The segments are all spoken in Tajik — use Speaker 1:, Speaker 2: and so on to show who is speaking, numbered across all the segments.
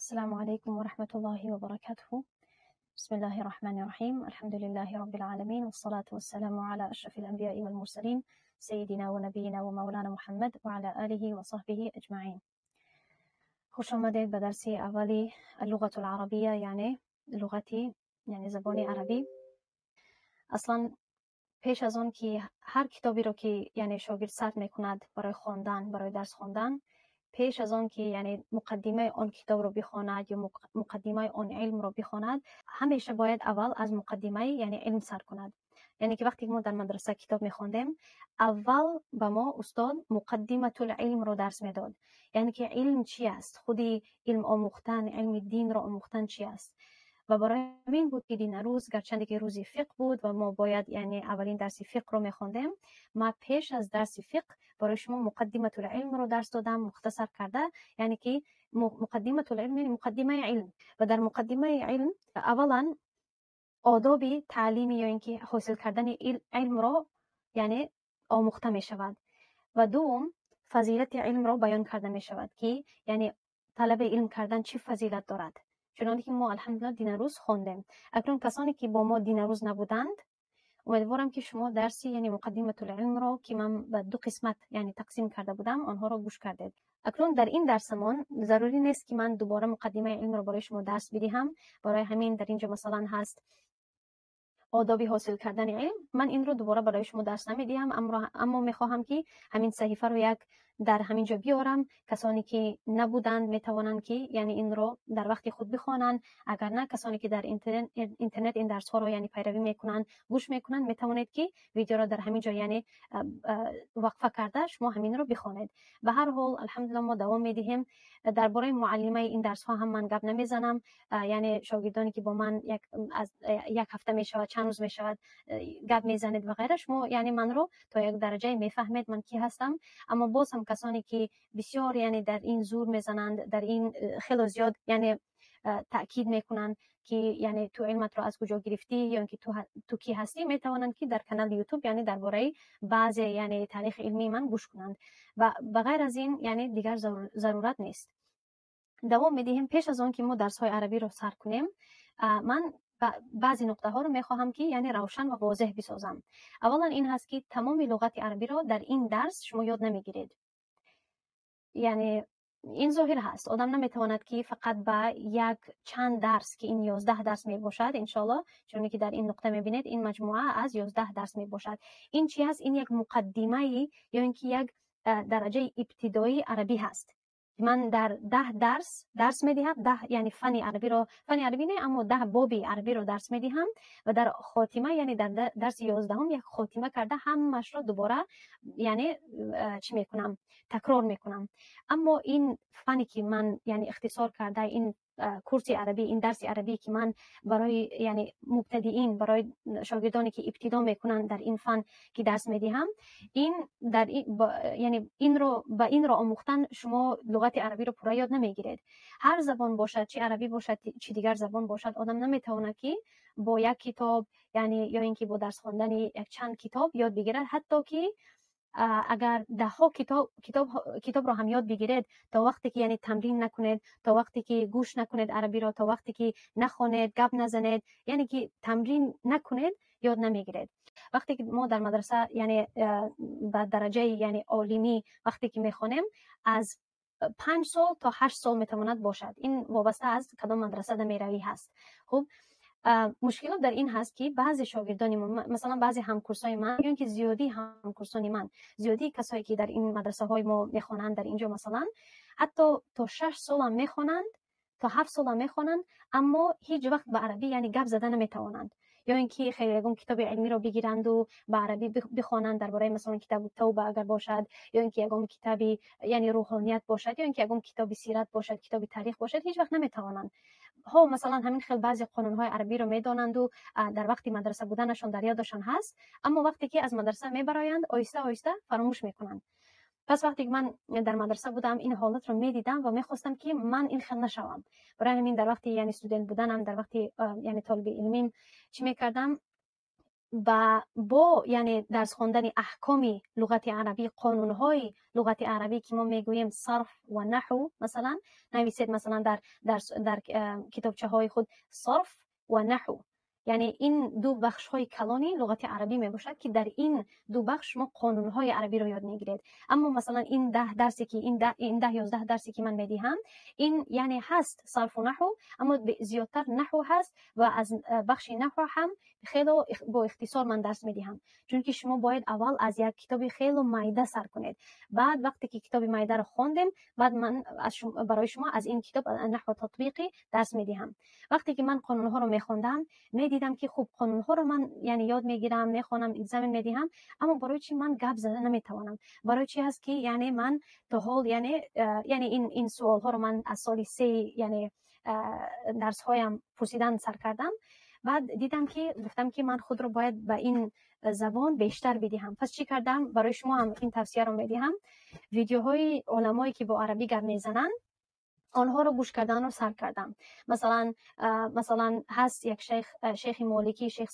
Speaker 1: السلام عليكم ورحمة الله وبركاته. بسم الله الرحمن الرحيم. الحمد لله رب العالمين، والصلاة والسلام على أشرف الأنبياء والمرسلين، سيدنا ونبينا ومولانا محمد وعلى آله وصحبه أجمعين. خوش آمدید به درس اولی اللغة العربية، یعنی لغتی، یعنی زبان عربی. اصلا پیش از آن که هر کتابی رو که یعنی شاگرد سر میکند برای خواندن، برای درس خواندن، پیش از آن که یعنی مقدمه آن کتاب رو بخواند یا مقدمه آن علم رو بخواند، همیشه باید اول از مقدمه یعنی علم سر کند. یعنی که وقتی ما در مدرسه کتاب میخواندیم، اول به ما استاد مقدمه العلم رو درس میداد، یعنی که علم چی است، خودی علم آموختن، علم دین رو آموختن چی است. و برای همین بود که دین روز، گرچند که روزی فقه بود و ما باید یعنی اولین درس فقه رو میخوندیم، ما پیش از درس فقه برای شما مقدمه العلم رو درس دادم، مختصر کرده، یعنی که مقدمه العلم یعنی مقدمه علم. و در مقدمه علم اولا آداب تعلیمی یا اینکه حاصل کردن علم رو یعنی آموخته می شود، و دوم فضیلت علم رو بیان کرده می شود که یعنی طلب علم کردن چه فضیلت دارد، چنانکه که ما الحمدلله دین روز خواندیم. اکنون کسانی که با ما دین روز نبودند، امیدوارم که شما درسی یعنی مقدمه العلم رو که من به دو قسمت یعنی تقسیم کرده بودم آنها رو گوش کردید. اکنون در این درسمان ضروری نیست که من دوباره مقدمه علم رو برای شما درس بدهم. برای همین در اینجا مثلا هست آدابی حاصل کردن علم، من این رو دوباره برای شما درس نمیدهم، اما میخواهم که همین صحیفه رو یک در همین جا بیارم. کسانی که نبودند میتوانند که یعنی این رو در وقت خود بخوانند، اگر نه کسانی که در اینترنت این درس ها رو یعنی پیروی میکنند، گوش میکنند، میتوانید که ویدیو رو در همین جا یعنی وقفه کرده شما همین رو بخوانید. به هر حال الحمدلله ما دوام میدهیم. درباره معلمه این درس ها هم من گپ نمیزنم، یعنی شاگردانی که با من از یک هفته میشود، چند روز میشود گپ میزنید و غیره، شما یعنی من رو تا یک درجه میفهمید من کی هستم. اما باز هم کسانی که بسیار یعنی در این زور میزنند، در این خیلی زیاد یعنی تاکید میکنند که یعنی تو علمت رو از کجا گرفتی یا اینکه تو کی هستی، میتوانند که در کانال یوتیوب یعنی درباره بعضی یعنی تاریخ علمی من گوش کنند و بغیر از این یعنی دیگر ضرورت نیست. دوام میدهیم. پیش از آن که ما درس های عربی رو سر کنیم، من بعضی نقطه ها رو میخواهم که یعنی روشن و واضح بسازم. اولا این هست که تمام لغت عربی رو در این درس شما یاد نمیگیرید. یعنی این ظاهر هست، آدم نمیتواند که فقط با یک چند درس که این 11 درس میباشد انشالله، چون که در این نقطه میبینید این مجموعه از 11 درس میباشد. این چی هست؟ این یک مقدمه یا اینکه یک درجه ابتدایی عربی هست. من در 10 درس درس میدهم، 10 یعنی فن عربی رو، فن عربی نه اما 10 بابی عربی رو درس میدهم و در خاتمه یعنی در درس 11 یک خاتمه کرده همش رو دوباره یعنی چی میکنم، تکرار میکنم. اما این فنی که من یعنی اختصار کرده، این کورس عربی، این درس عربی که من برای یعنی مبتدئین، برای شاگردانی که ابتدا میکنن در این فن که درس میدهم، این در این یعنی این رو با این رو آموختن شما لغت عربی رو پورا یاد نمیگیرید. هر زبان باشد، چه عربی باشد چه دیگر زبان باشد، آدم نمیتونه که با یک کتاب یعنی یا اینکه با درس خواندن یک چند کتاب یاد بگیرد. حتی که اگر ده ها کتاب را هم یاد بگیرید، تا وقتی که یعنی تمرین نکنید، تا وقتی که گوش نکنید عربی را، تا وقتی که نخوانید، گپ نزنید، یعنی که تمرین نکنید، یاد نمیگیرید. وقتی که ما در مدرسه یعنی به درجه یعنی عالمی وقتی که میخوانیم، از 5 سال تا 8 سال میتواند باشد. این وابسته از کدام مدرسه در میروی هست. خب مشکلات در این هست که بعضی شاگردان ما، مثلا بعضی همکورسای من یا اینکه زیادی همکورسان من، زیادی کسایی که در این مدرسه های ما میخوانند در اینجا، مثلا حتی تا 6 سال هم میخوانند، تا 7 سال هم میخوانند، اما هیچ وقت به عربی یعنی گپ زدن نمیتوانند، یا اینکه خیلی یگان کتاب علمی رو بگیرند و به عربی بخوانند درباره مثلا کتاب توبه اگر باشد، یا اینکه یگان کتابی یعنی روحانیت باشد، یا اینکه یگان کتاب سیرت باشد، کتاب تاریخ باشد، هیچ وقت نمیتوانند. ها مثلا همین خیلی بعضی قانون‌های عربی رو میدانند و در وقتی مدرسه بودنشان در یادشان هست، اما وقتی که از مدرسه میبرایند آیسته آیسته فراموش میکنند. پس وقتی که من در مدرسه بودم این حالت رو میدیدم و میخواستم که من این خل نشوم. برای همین در وقتی یعنی student بودنم، در وقتی یعنی طالب علمیم چی میکردم، Бо яъне дарс хондани аҳкоми луғати арабӣ, қонунҳои луғати арабӣ, ки мо мегӯем сарф ва наҳв, масалан нависед, масалан дар китобчаҳои худ сарф ва наҳв, яъне ин ду бахшҳои калони луғати арабӣ мебошад, ки дар ин ду бахш шумо қонунҳои арабиро ёд мегиред. Аммо масалан ин 10 дарсе ки ин 10-11 дарсе ки ман медиҳам, ин яъне ҳаст сарфу наҳв, аммо зиёдтар наҳв ҳаст ва аз бахши наҳв ҳам хело бо ихтисор ман дарс медиҳам, чунки шумо бояд аввал аз як китоби хело майда сар кунед. Баъд вақте ки китоби майдаро хондем, баъд ман барои шумо аз ин китоб наҳву татбиқӣ дарс медиҳам. Вақте ки ман қонунҳоро мехондам, медидам, ки хуб, қонунҳоро ман яъне ёд мегирам, мехонам, экзамен медиҳам, аммо барои чӣ ман гап зада наметавонам? Барои чӣ ҳаст, ки яъне ман то ҳол яъне ин суолҳоро ман аз соли се яъне дарсҳоям пурсидан сар кардам. Баъд дидам, ки гуфтам, ки ман худро бояд ба ин забон бештар бидиҳам. Пас чӣ кардам? Барои шумо ҳам ин тавсияро медиҳам: видеоҳои оламое, ки бо арабӣ гап мезананд, онҳоро гӯш карданро сар кардам. Масалан, ҳаст як шейх, шейхи моликӣ, шейх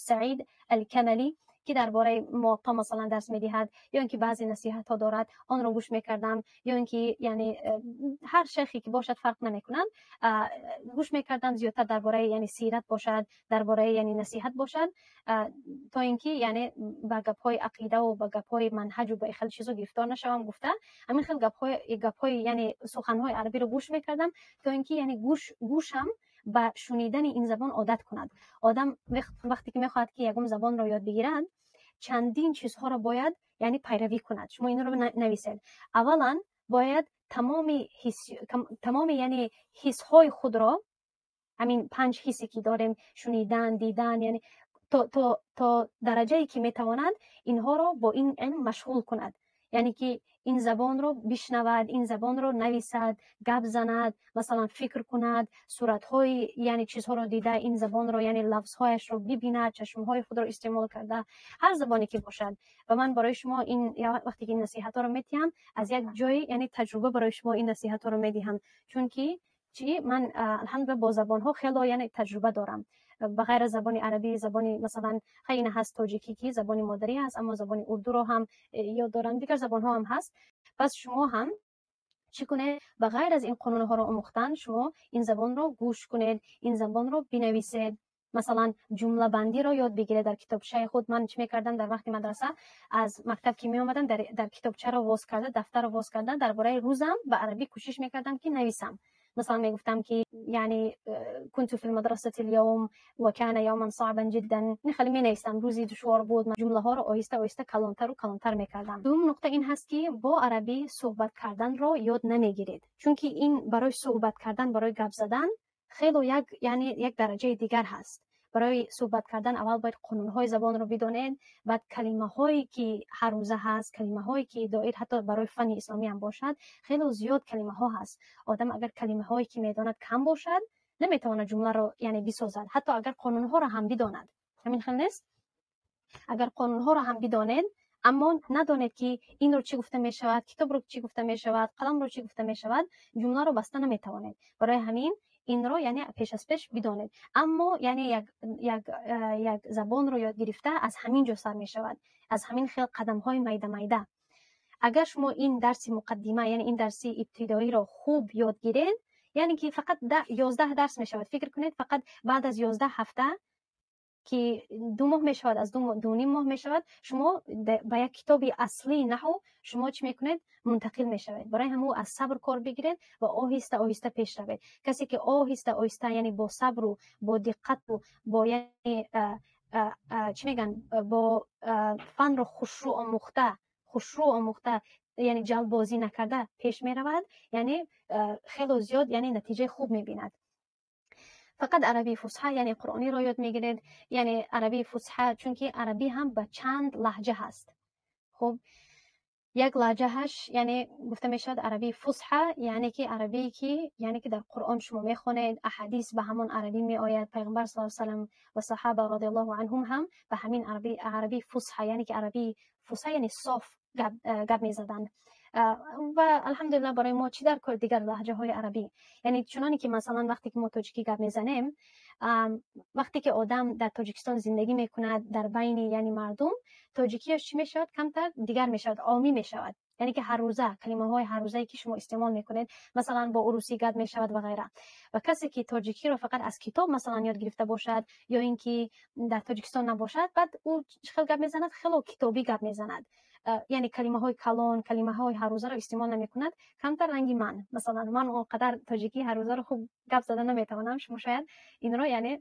Speaker 1: Саид Алкамалӣ, ки дар бораи Муатто масалан дарс медиҳад ё ин ки баъзе насиҳатҳо дорад, онро гӯш мекардам, ё ин ки яъне ҳар шейхе ки бошад, фарқ намекунад, гӯш мекардам, зиёдтар дар бораи яъне сират бошад, дар бораи яъне насиҳат бошад, то ин ки яъне ба гапҳои ақидаву ба гапҳои манҳаҷу ба хеле чизо гирифтор нашавам гуфта, ҳамин хел гапҳои яъне суханҳои арабиро гӯш мекардам, то ин ки яъне гӯшам ба шунидани ин забон одат кунад. Одам вақте ки мехоҳад, ки ягон забонро ёд бигирад, чандин чизҳоро бояд яъне пайравӣ кунад. Шумо инро нависед. Аввалан бояд тамоми яъне ҳиссҳои худро, ҳамин панҷ ҳиссе ки дорем, шунидан, дидан, яъне то дараҷае ки метавонад, инҳоро бо ин илм машғул кунад, яъне ки ин забонро бишнавад, ин забонро нависад, гап занад, масалан фикр кунад, суратҳои яъне чизҳоро дида, ин забонро яъне лафзҳояшро бибинад, чашмҳои худро истеъмол карда, ҳар забоне ки бошад. Ва ман барои шумо ин вақте ки ин насиҳатҳоро медиҳам, аз як ҷои яъне таҷруба барои шумо ин насиҳатҳоро медиҳам, чунки чӣ, ман алҳамдулилла бо забонҳо хело яъне таҷруба дорам. Ба ғайр аз забони арабӣ, забони масалан хайна ҳаст, тоҷикӣ, ки забони модарӣ ҳаст, аммо забони урдуро ҳам ёд дорам, дигар забонҳо ҳам ҳаст. Пас шумо ҳам чӣ кунед? Ба ғайр аз ин қонунҳоро омӯхтан, шумо ин забонро гӯш кунед, ин забонро бинависед, масалан ҷумлабандиро ёд бигиред дар китобчаи худ. Ман чӣ мекардам дар вақти мадраса? Аз мактаб ки меомадам, дар китобчаро воз карда, дафтарро воз карда, дар бораи рӯзам ба арабӣ кӯшиш мекардам, ки нависам. Масалан мегуфтам, ки яъне كنت في المدرسة اليوم وكان يوما صعبا جدا. хеле менависам, рӯзи душвор буд. Ҷумлаҳоро оҳиста оҳиста калонтару калонтар мекардам. Дуюм нуқта ин ҳаст, ки бо арабӣ суҳбат карданро ёд намегиред, чунки ин барои суҳбат кардан, барои гап задан хело як яъне як дараҷаи дигар ҳаст. Барои суҳбат кардан аввал бояд қонунҳои забонро бидонед, баъд калимаҳое, ки ҳаррӯза ҳаст, калимаҳое, ки доир ҳатто барои фанни исломӣ ҳам бошад, хело зиёд калимаҳо ҳаст. Одам агар калимаҳое, ки медонад, кам бошад, наметавонад ҷумларо яъне бисозад, ҳатто агар қонунҳоро ҳам бидонад. Ҳамин хел нест? Агар қонунҳоро ҳам бидонед, аммо надонед, ки инро чӣ гуфта мешавад, китобро чӣ гуфта мешавад, қаламро чӣ гуфта мешавад, ҷумларо баста наметавонед. Барои ҳамин инро яъне пеш аз пеш бидонед. Аммо яъне як забонро ёд гирифта аз ҳамин ҷо сар мешавад, аз ҳамин хел қадамҳои майда майда. Агар шумо ин дарси муқаддима, яъне ин дарси ибтидоиро хуб ёд гиред, яъне ки фақат 11 дарс мешавад, фикр кунед, фақат баъд аз 11 ҳафта, ки 2 моҳ мешавад, аз 2.5 моҳ мешавад, шумо ба як китоби аслии наҳв шумо чӣ мекунед? Мунтақил мешавед. Барои ҳамун аз сабр кор бигиред ва оҳиста оҳиста пеш равед. Касе ки оҳиста оҳиста, яъне бо сабру бо диққату бо яъне чӣ мегӯянд, бо фанро хушрӯ омӯхта, хушрӯ омӯхта, яъне ҷалбозӣ накарда пеш меравад, яъне хело зиёд яъне натиҷаи хуб мебинад. Фақат арабии фусҳа, яъне қуръониро ёд мегиред, яъне арабии фусҳа, чунки арабӣ ҳам ба чанд лаҳҷа ҳаст. Хуб, як лаҳҷааш яъне гуфта мешавад арабии фусҳа, яъне ки арабие, ки яъне ки дар Қуръон шумо мехонед, аҳадис ба ҳамон арабӣ меояд, Пайғамбар саллаллоҳу алайҳи васаллам ва саҳоба радиаллоҳу анҳум ҳам ба ҳамин арабии фусҳа, яъне ки арабии фусҳа, яъне соф гап мезаданд. Ва алҳамдулиллаҳ, барои мо чӣ дар кор дигар лаҳҷаҳои арабӣ? Яъне чуноне ки, масалан, вақте ки мо тоҷикӣ гап мезанем, вақте ки одам дар Тоҷикистон зиндагӣ мекунад, дар байни, яъне, мардум, тоҷикияш чӣ мешавад? Камтар дигар мешавад, омӣ мешавад. Яъне ки ҳаррӯза калимаҳои ҳаррӯзае ки шумо истеъмол мекунед, масалан, бо урусӣ гап мешавад ва ғайра. Ва касе ки тоҷикиро фақат аз китоб, масалан, ёд гирифта бошад ё ин ки дар Тоҷикистон набошад, баъд ӯ чӣ хел гап мезанад? Хело китобӣ гап мезанад, яъне калимаҳои калон, калимаҳои ҳаррӯзаро истеъмол намекунад. Камтар ранги ман, масалан, ман он қадар тоҷикии ҳаррӯзаро хуб гап зада наметавонам. Шумо шояд инро, яъне,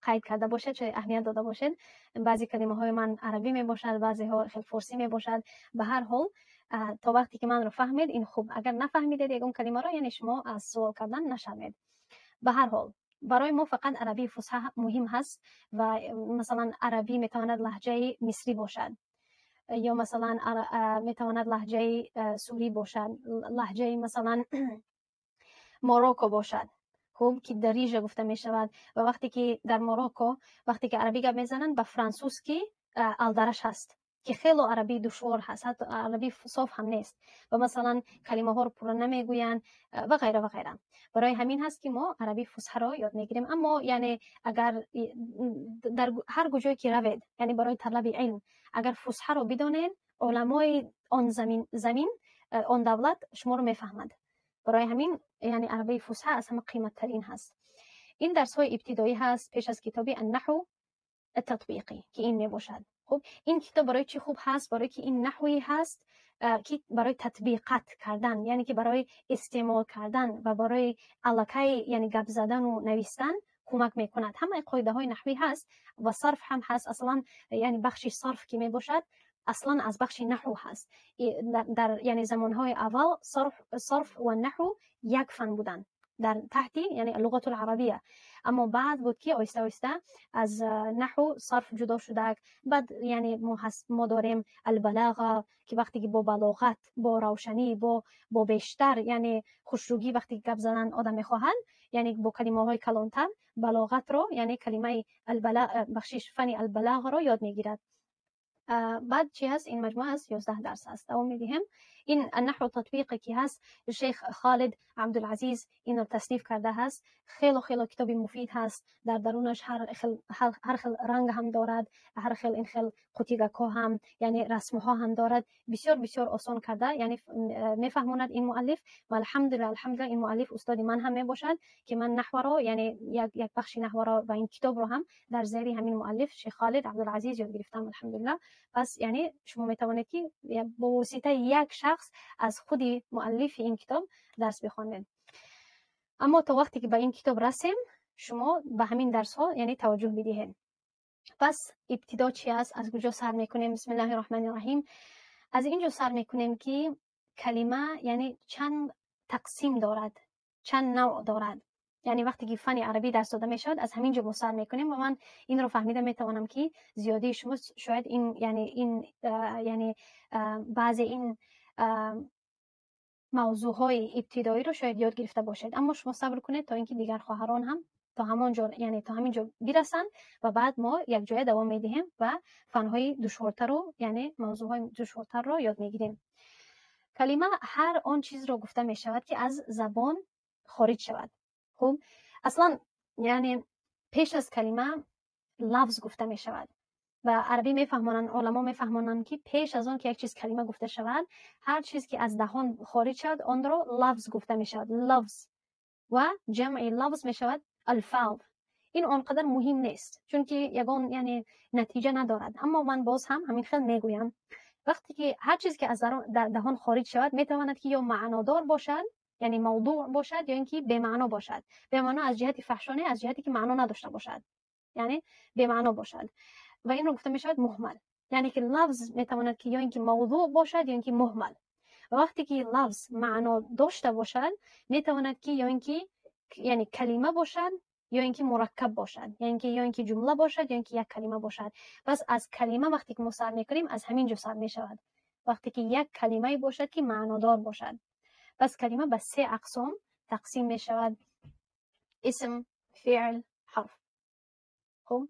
Speaker 1: қайд карда бошед, шояд аҳамият дода бошед. Баъзе калимаҳои ман арабӣ мебошад, баъзеҳо хел форсӣ мебошад. Ба ҳар ҳол, то вақте ки манро фаҳмед, ин хуб. Агар нафаҳмидед ягон калимаро, яъне шумо аз суол кардан нашармед. Ба ҳар ҳол, барои мо фақат арабии фусҳа муҳим ҳаст. Ва масалан, арабӣ метавонад лаҳҷаи мисрӣ бошад ё, масалан, метавонад лаҳҷаи сурӣ бошад, лаҳҷаи, масалан, Марокко бошад, хуб, ки дарижа гуфта мешавад. Ва вақте ки дар Марокко, вақте ки арабӣ гап мезананд, ба франсузки алдараш ҳаст, ки хело арабии душвор ҳаст, ҳатто арабии соф ҳам нест. Ва масалан, калимаҳоро пурра намегӯянд ва ғайра, ва ғайра. Барои ҳамин ҳаст, ки мо арабии фусҳаро ёд мегирем. Аммо, яъне, агар дар ҳар куҷое ки равед, яъне барои талаби илм, агар фусҳаро бидонед, уламои он замин, он давлат шуморо мефаҳмад. Барои ҳамин, яъне, арабии фусҳа аз ҳама қиматтарин ҳаст. Ин дарсҳои ибтидоӣ ҳаст пеш аз китоби النحو التطبيقي ки ин мебошад. Хуб, ин китоб барои чӣ хуб ҳаст? Барои ки ин наҳве ҳаст, ки барои татбиқат кардан, яъне ки барои истеъмол кардан ва барои аллакай, яъне, гап задану навистан кӯмак мекунад. Ҳамаи қоидаҳои наҳвӣ ҳаст ва сарф ҳам ҳаст. Аслан, яъне, бахши сарф ки мебошад, аслан аз бахши наҳв ҳаст. Дар, яъне, замонҳои аввал сарф ва наҳв як фан буданд дар таҳти, яъне, اللغة العربية. Аммо баъд буд, ки оҳиста оҳиста аз наҳву сарф ҷудо шудак. Баъд, яъне, мо дорем البلاغة, ки вақте ки бо балоғат, бо равшанӣ, бо бештар, яъне, хушрӯгӣ вақте ки гап задан одам мехоҳад, яъне бо калимаҳои калонтар, балоғатро, яъне калимаи, бахшиш, фани البلاغة ро ёд мегирад. Баъд чӣ ҳаст? Ин маҷмӯа аз 11 дарс аст. Давом медиҳем. Ин النحو التطبيقي ки ҳаст, шейх Холид Абдулазиз инро тасниф карда ҳаст. Хело хело китоби муфид ҳаст. Дар дарунаш ҳар хел ранг ҳам дорад, ҳар хел ин хел қутигакҳо ҳам, яъне расмҳо ҳам дорад. Бисёр бисёр осон карда, яъне, мефаҳмонад ин муаллиф. Ва алҳамдулилла, алҳамдулилла, ин муаллиф устоди ман ҳам мебошад, ки ман наҳваро, яъне як бахши наҳваро ва ин китобро ҳам дар зери ҳамин муаллиф, шейх Холид Абдулазиз, ёд гирифтам, алҳамдулилла. Пас, яъне, шумо метавонед, ки бо воситаи як шахс аз худи муаллифи ин китоб дарс бихонед. Аммо то вақте ки ба ин китоб расем, шумо ба ҳамин дарсҳо, яъне, таваҷҷӯҳ бидиҳед. Пас ибтидо чи аст? Аз куҷо сар мекунем? بسم الله الرحمن الرحيم. Аз ин ҷо сар мекунем, ки калима, яъне, чанд тақсим дорад, чанд навъ дорад. Яъне вақте ки фани арабӣ дарс дода мешавад, аз ҳамин ҷо мо сар мекунем. Ва ман инро фаҳмида метавонам, ки зиёдии шумо шояд ин, яъне, ин, яъне, баъзе ин мавзӯъҳои ибтидоиро шояд ёд гирифта бошед. Аммо шумо сабр кунед, то ин ки дигар хоҳарон ҳам то ҳамон ҷо, яъне то ҳамин ҷо бирасанд, ва баъд мо якҷоя давом медиҳем ва фанҳои душвортару, яъне мавзӯъҳои душвортарро ёд мегирем. Калима ҳар он чизро гуфта мешавад, ки аз забон хориҷ шавад. Хуб, аслан, яъне, пеш аз калима лафз гуфта мешавад. Ва арабӣ мефаҳмонанд, уламо мефаҳмонанд, ки пеш аз он ки як чиз калима гуфта шавад, ҳар чиз ки аз даҳон хориҷ шавад, онро лафз гуфта мешавад. Лафз ва ҷамъи лафз мешавад ألفاظ. Ин он қадар муҳим нест, чунки ягон, яъне, натиҷа надорад. Аммо ман боз ҳам ҳамин хел мегӯям: вақте ки ҳар чиз ки аз даҳон хориҷ шавад, метавонад ки ё маънодор бошад, яъне мавдӯъ бошад, ё ин ки бемаъно бошад. Бемаъно аз ҷиҳати фаҳшо не, аз ҷиҳате ки маъно надошта бошад, яъне бемаъно бошад. Ва инро гуфта мешавад مهمل. Яъне ки лафз метавонад ки ё ин ки мавдӯъ бошад, ё ин ки مهمل. Ва вақте ки лафз маъно дошта бошад, метавонад ки ё ин ки, яъне, калима бошад, ё ин ки мураккаб бошад, яъне ки ё ин ки ҷумла бошад, ё ин ки як калима бошад. Пас аз калима вақте ки мо сар мекунем, аз ҳамин ҷо сар мешавад, вақте ки як калимае бошад, ки маънодор бошад. Пас калима ба се ақсом тақсим мешавад: اسم، فعل، حرف. Хуб,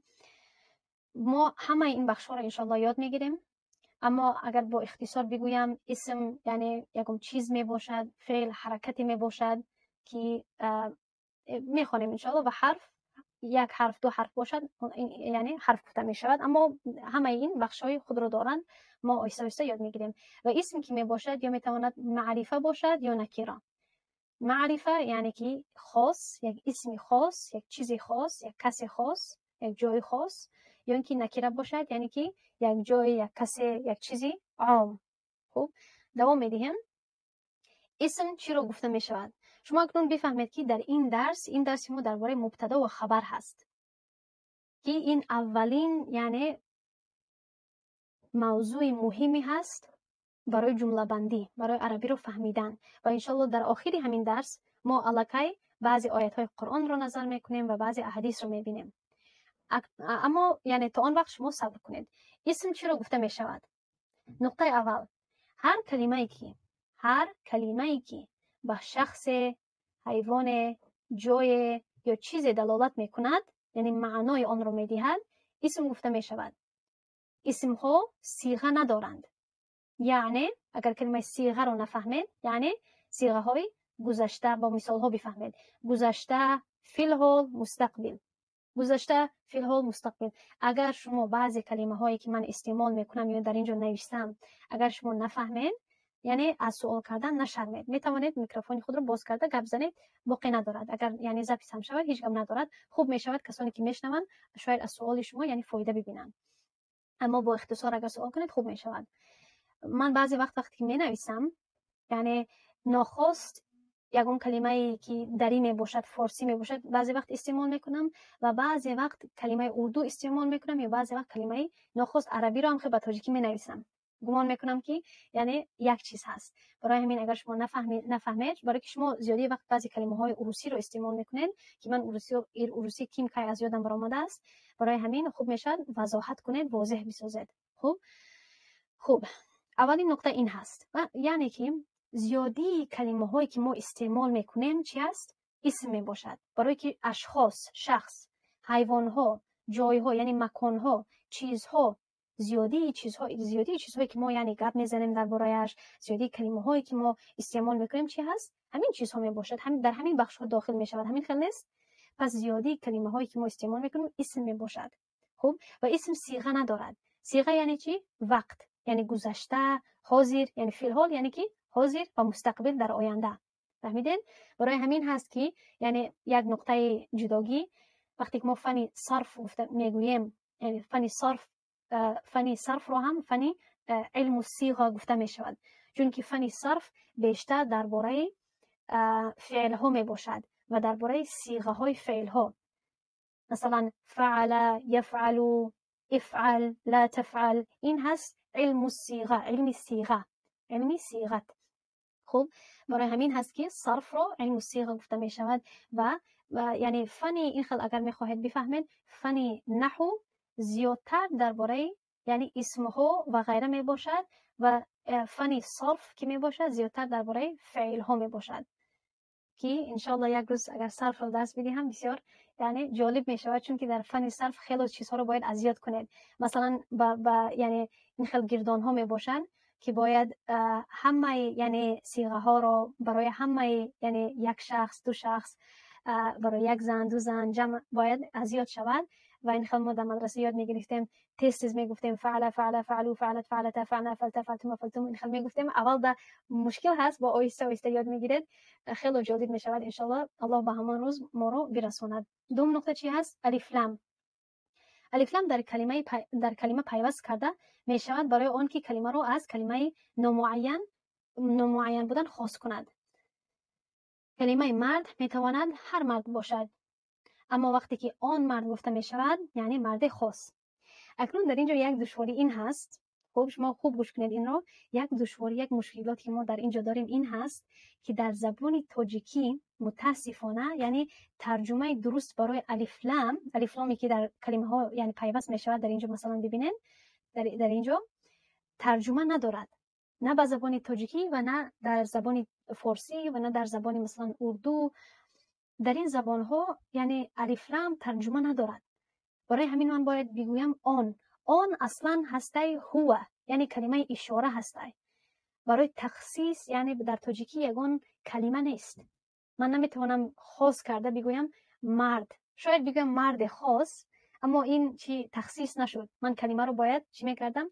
Speaker 1: мо ҳамаи ин бахшҳоро, иншоалло, ёд мегирем. Аммо агар бо ихтисор бигӯям, исм яъне ягон чиз мебошад, феъл ҳаракате мебошад, ки мехонем, иншоалло, ва ҳарф як ҳарф, ду ҳарф бошад, яъне ҳарф гуфта мешавад. Аммо ҳамаи ин бахшҳои худро доранд, мо оҳиста оҳиста ёд мегирем. Ва исм ки мебошад, ё метавонад маърифа бошад, ё накира. Маърифа яъне ки хос, як исми хос, як чизи хос, як каси хос, як ҷои хос, ё ин ки накира бошад, яъне ки як ҷой, як касе, як чизи ом. Хуб, давом медиҳем. Исм чиро гуфта мешавад? Шумо акнун бифаҳмед, ки дар ин дарс, ин дарси мо дар бораи мубтадо ва хабар ҳаст, ки ин аввалин, яъне мавзӯи муҳиме ҳаст барои ҷумлабандӣ, барои арабиро фаҳмидан. Ва иншоалло дар охири ҳамин дарс мо аллакай баъзе оятҳои Қуръонро назар мекунем ва баъзе аҳадисро мебинем. Аммо яъне то он вақт шумо сабр кунед. Исм чиро гуфта мешавад? Нуқтаи аввал: ҳар калимае ки ба шахсе, ҳайвоне, ҷое ё чизе далолат мекунад, яъне маънои онро медиҳад, исм гуфта мешавад. Исмҳо сиға надоранд. Яъне агар калимаи сиғаро нафаҳмед, яъне сиғаҳои гузашта, бо мисолҳо бифаҳмед: гузашта, филҳол, мустақбил, гузашта, филҳол, мустақбил. Агар шумо баъзе калимаҳое, ки ман истеъмол мекунам ё дар ин ҷо навиштам, агар шумо нафаҳмед, яъне аз суол кардан нашармед. Метавонед микрофони худро боз карда гап занед, боқӣ надорад. Агар яъне запись ҳам шавад, ҳеҷ гап надорад. Хуб мешавад, касоне ки мешунаванд, шояд аз суоли шумо яъне фоида бибинанд. Аммо бо ихтисор агар суол кунед, хуб мешавад. Ман баъзе вақт, вақте ки менависам, яъне нохост ягон калимае, ки дарӣ мебошад, форсӣ мебошад, баъзе вақт истеъмол мекунам ва баъзе вақт калимаи урду истеъмол мекунам ё баъзе вақт калимаи нохост арабиро ҳам хел ба тоҷикӣ менависам. Гумон мекунам, ки яъне як чиз ҳаст. Барои ҳамин агар шумо нафаҳмед, барои ки шумо зиёдии вақт баъзе калимаҳои урусиро истеъмол мекунед, ки ман урусӣ ким кай аз ёдам баромадааст. Барои ҳамин хуб мешавад вазоҳат кунед, возеҳ бисозед. Хуб, аввалин нуқта ин ҳаст, яъне ки зиёдии калимаҳое, ки мо истеъмол мекунем, чи аст? Исм мебошад. Барое ки ашхос, шахс, ҳайвонҳо, ҷойҳо, яъне маконҳо, чизҳо, зиёдии чизҳое, ки мо яъне гап мезанем дар бораяш, зиёдии калимаҳое, ки мо истеъмол мекунем, чи ҳаст? Ҳамин чизҳо мебошад, дар ҳамин бахшҳо дохил мешавад. Ҳамин хел нест? Пас зиёдии калимаҳое, ки мо истеъмол мекунем, исм мебошад. Хуб, ва исм сиға надорад. Сиға яъне чи? Вақт, яъне гузашта, ҳозир, яъне филҳол, яъне ки ҳозир, ва мустақбил, дар оянда. Фаҳмидед? Барои ҳамин ҳаст, ки яъне як нуқтаи ҷудогӣ: вақте ки мо фани сарф гуфта мегӯем, яъне фани сарф, фани сарфро ҳам фани илму сиға гуфта мешавад, чунки фани сарф бештар дар бораи феълҳо мебошад ва дар бораи сиғаҳои феълҳо, масалан, фаъала, яфъалу, ифъал, ла тафъал. Ин ҳаст илму сиға, илми сиға, илми сиғат. Хуб, барои ҳамин ҳаст, ки сарфро илму сиға гуфта мешавад. Ва яъне фани ин хел агар мехоҳед бифаҳмед, фани наҳу зиёдтар дар бораи яъне исмҳо ва ғайра мебошад ва фани сарф ки мебошад, зиёдтар дар бораи феълҳо мебошад, ки иншоалло як рӯз агар сарфро дарс бидиҳам, бисёр яъне ҷолиб мешавад, чунки дар фани сарф хело чизҳоро бояд аз ёд кунед. Масалан, ба яъне ин хел гирдонҳо мебошанд, ки бояд ҳамаи яъне сиғаҳоро барои ҳамаи яъне як шахс, ду шахс, барои як зан, ду зан, ҷамъ бояд аз ёд шавад. Ва ин хел мо дар мадраса ёд мегирифтем, тез тез мегуфтем: фаъла, фаъла, фаълу, фаълат, фаълата, фаъна, фалта, фалтума, фалтум. Ин хел мегуфтем. Аввал да мушкил ҳаст, бо оҳиста оҳиста ёд мегиред, хело ҷолиб мешавад. Иншоалло, Аллоҳ ба ҳамон рӯз моро бирасонад. Дуюм нуқта чи ҳаст? Алифлам. Алифлам дар калима пайваст карда мешавад барои он ки калимаро аз калимаи номуайян будан хос кунад. Калимаи мард метавонад ҳар мард бошад, аммо вақте ки он мард гуфта мешавад, яъне марди хос. Акнун дар ин ҷо як душворӣ ин ҳаст. Хуб, шумо хуб гӯш кунед инро. Як душворӣ, як мушкилот, ки мо дар ин ҷо дорем, ин ҳаст, ки дар забони тоҷикӣ мутаассифона яъне тарҷумаи дуруст барои алифлам, алифломе, ки дар калимаҳо яъне пайваст мешавад, дар ин ҷо масалан бибинед, дар ин ҷо тарҷума надорад, на ба забони тоҷикӣ ва на дар забони форсӣ ва на дар забони масалан урду. Дар ин забонҳо яъне алифлам тарҷума надорад. Барои ҳамин ман бояд бигӯям он. Он аслан ҳастаи ҳува. Яъне калимаи ишора ҳастай. Барои тахсис, яъне дар тоҷикӣ ягон калима нест. Ман наметавонам хос карда бигӯям мард. Шояд бигӯям марде хос, аммо ин чи тахсис нашуд. Ман калимаро бояд чӣ мекардам?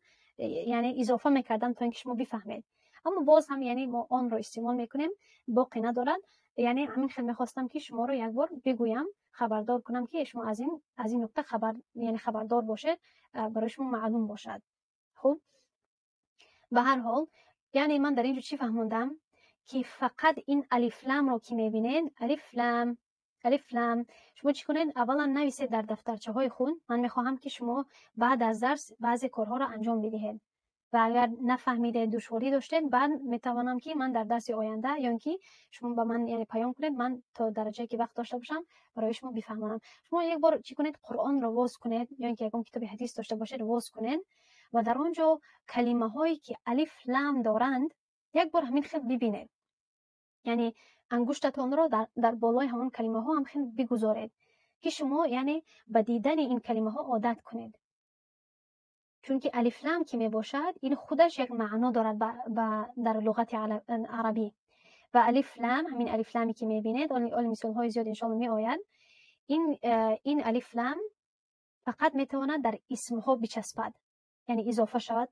Speaker 1: Яъне изофа мекардам, то ин ки шумо бифаҳмед. Аммо боз ҳам, яъне мо онро истеъмол мекунем, боқӣ надорад. Яъне ҳамин хел мехостам, ки шуморо як бор бигӯям, хабардор кунам, ки шумо аз ин нуқта хабар, яъне хабардор бошед, барои шумо маълум бошад. Хуб, ба ҳар ҳол, яъне ман дар ин ҷо чӣ фаҳмондам? Ки фақат ин алифламро ки мебинед, алифлам, алифлам, шумо чӣ кунед? Аввалан нависед дар дафтарчаҳои худ. Ман мехоҳам, ки шумо баъд аз дарс баъзе корҳоро анҷом бидиҳед ва агар нафаҳмидед, душворӣ доштед, баъд метавонам, ки ман дар дарси оянда ё ин ки шумо ба ман, яъне паём кунед, ман то дараҷае ки вақт дошта бошам, барои шумо бифаҳмонам. Шумо як бор чӣ кунед? Қуръонро воз кунед ё ин ки ягон китоби ҳадис дошта бошед, воз кунед ва дар он ҷо калимаҳое ки алиф лам доранд, як бор ҳамин хел бибинед. Яъне ангуштатонро дар болои ҳамон калимаҳо ҳам хел бигузоред, ки шумо, яъне ба дидани ин калимаҳо одат кунед. Чунки алифлам ки мебошад, ин худаш як маъно дорад дар луғати арабӣ. Ва алифлам, ҳамин алифламе ки мебинед, оли мисолҳои зиёд иншоалло меояд, ин алифлам фақат метавонад дар исмҳо бичаспад, яъне изофа шавад,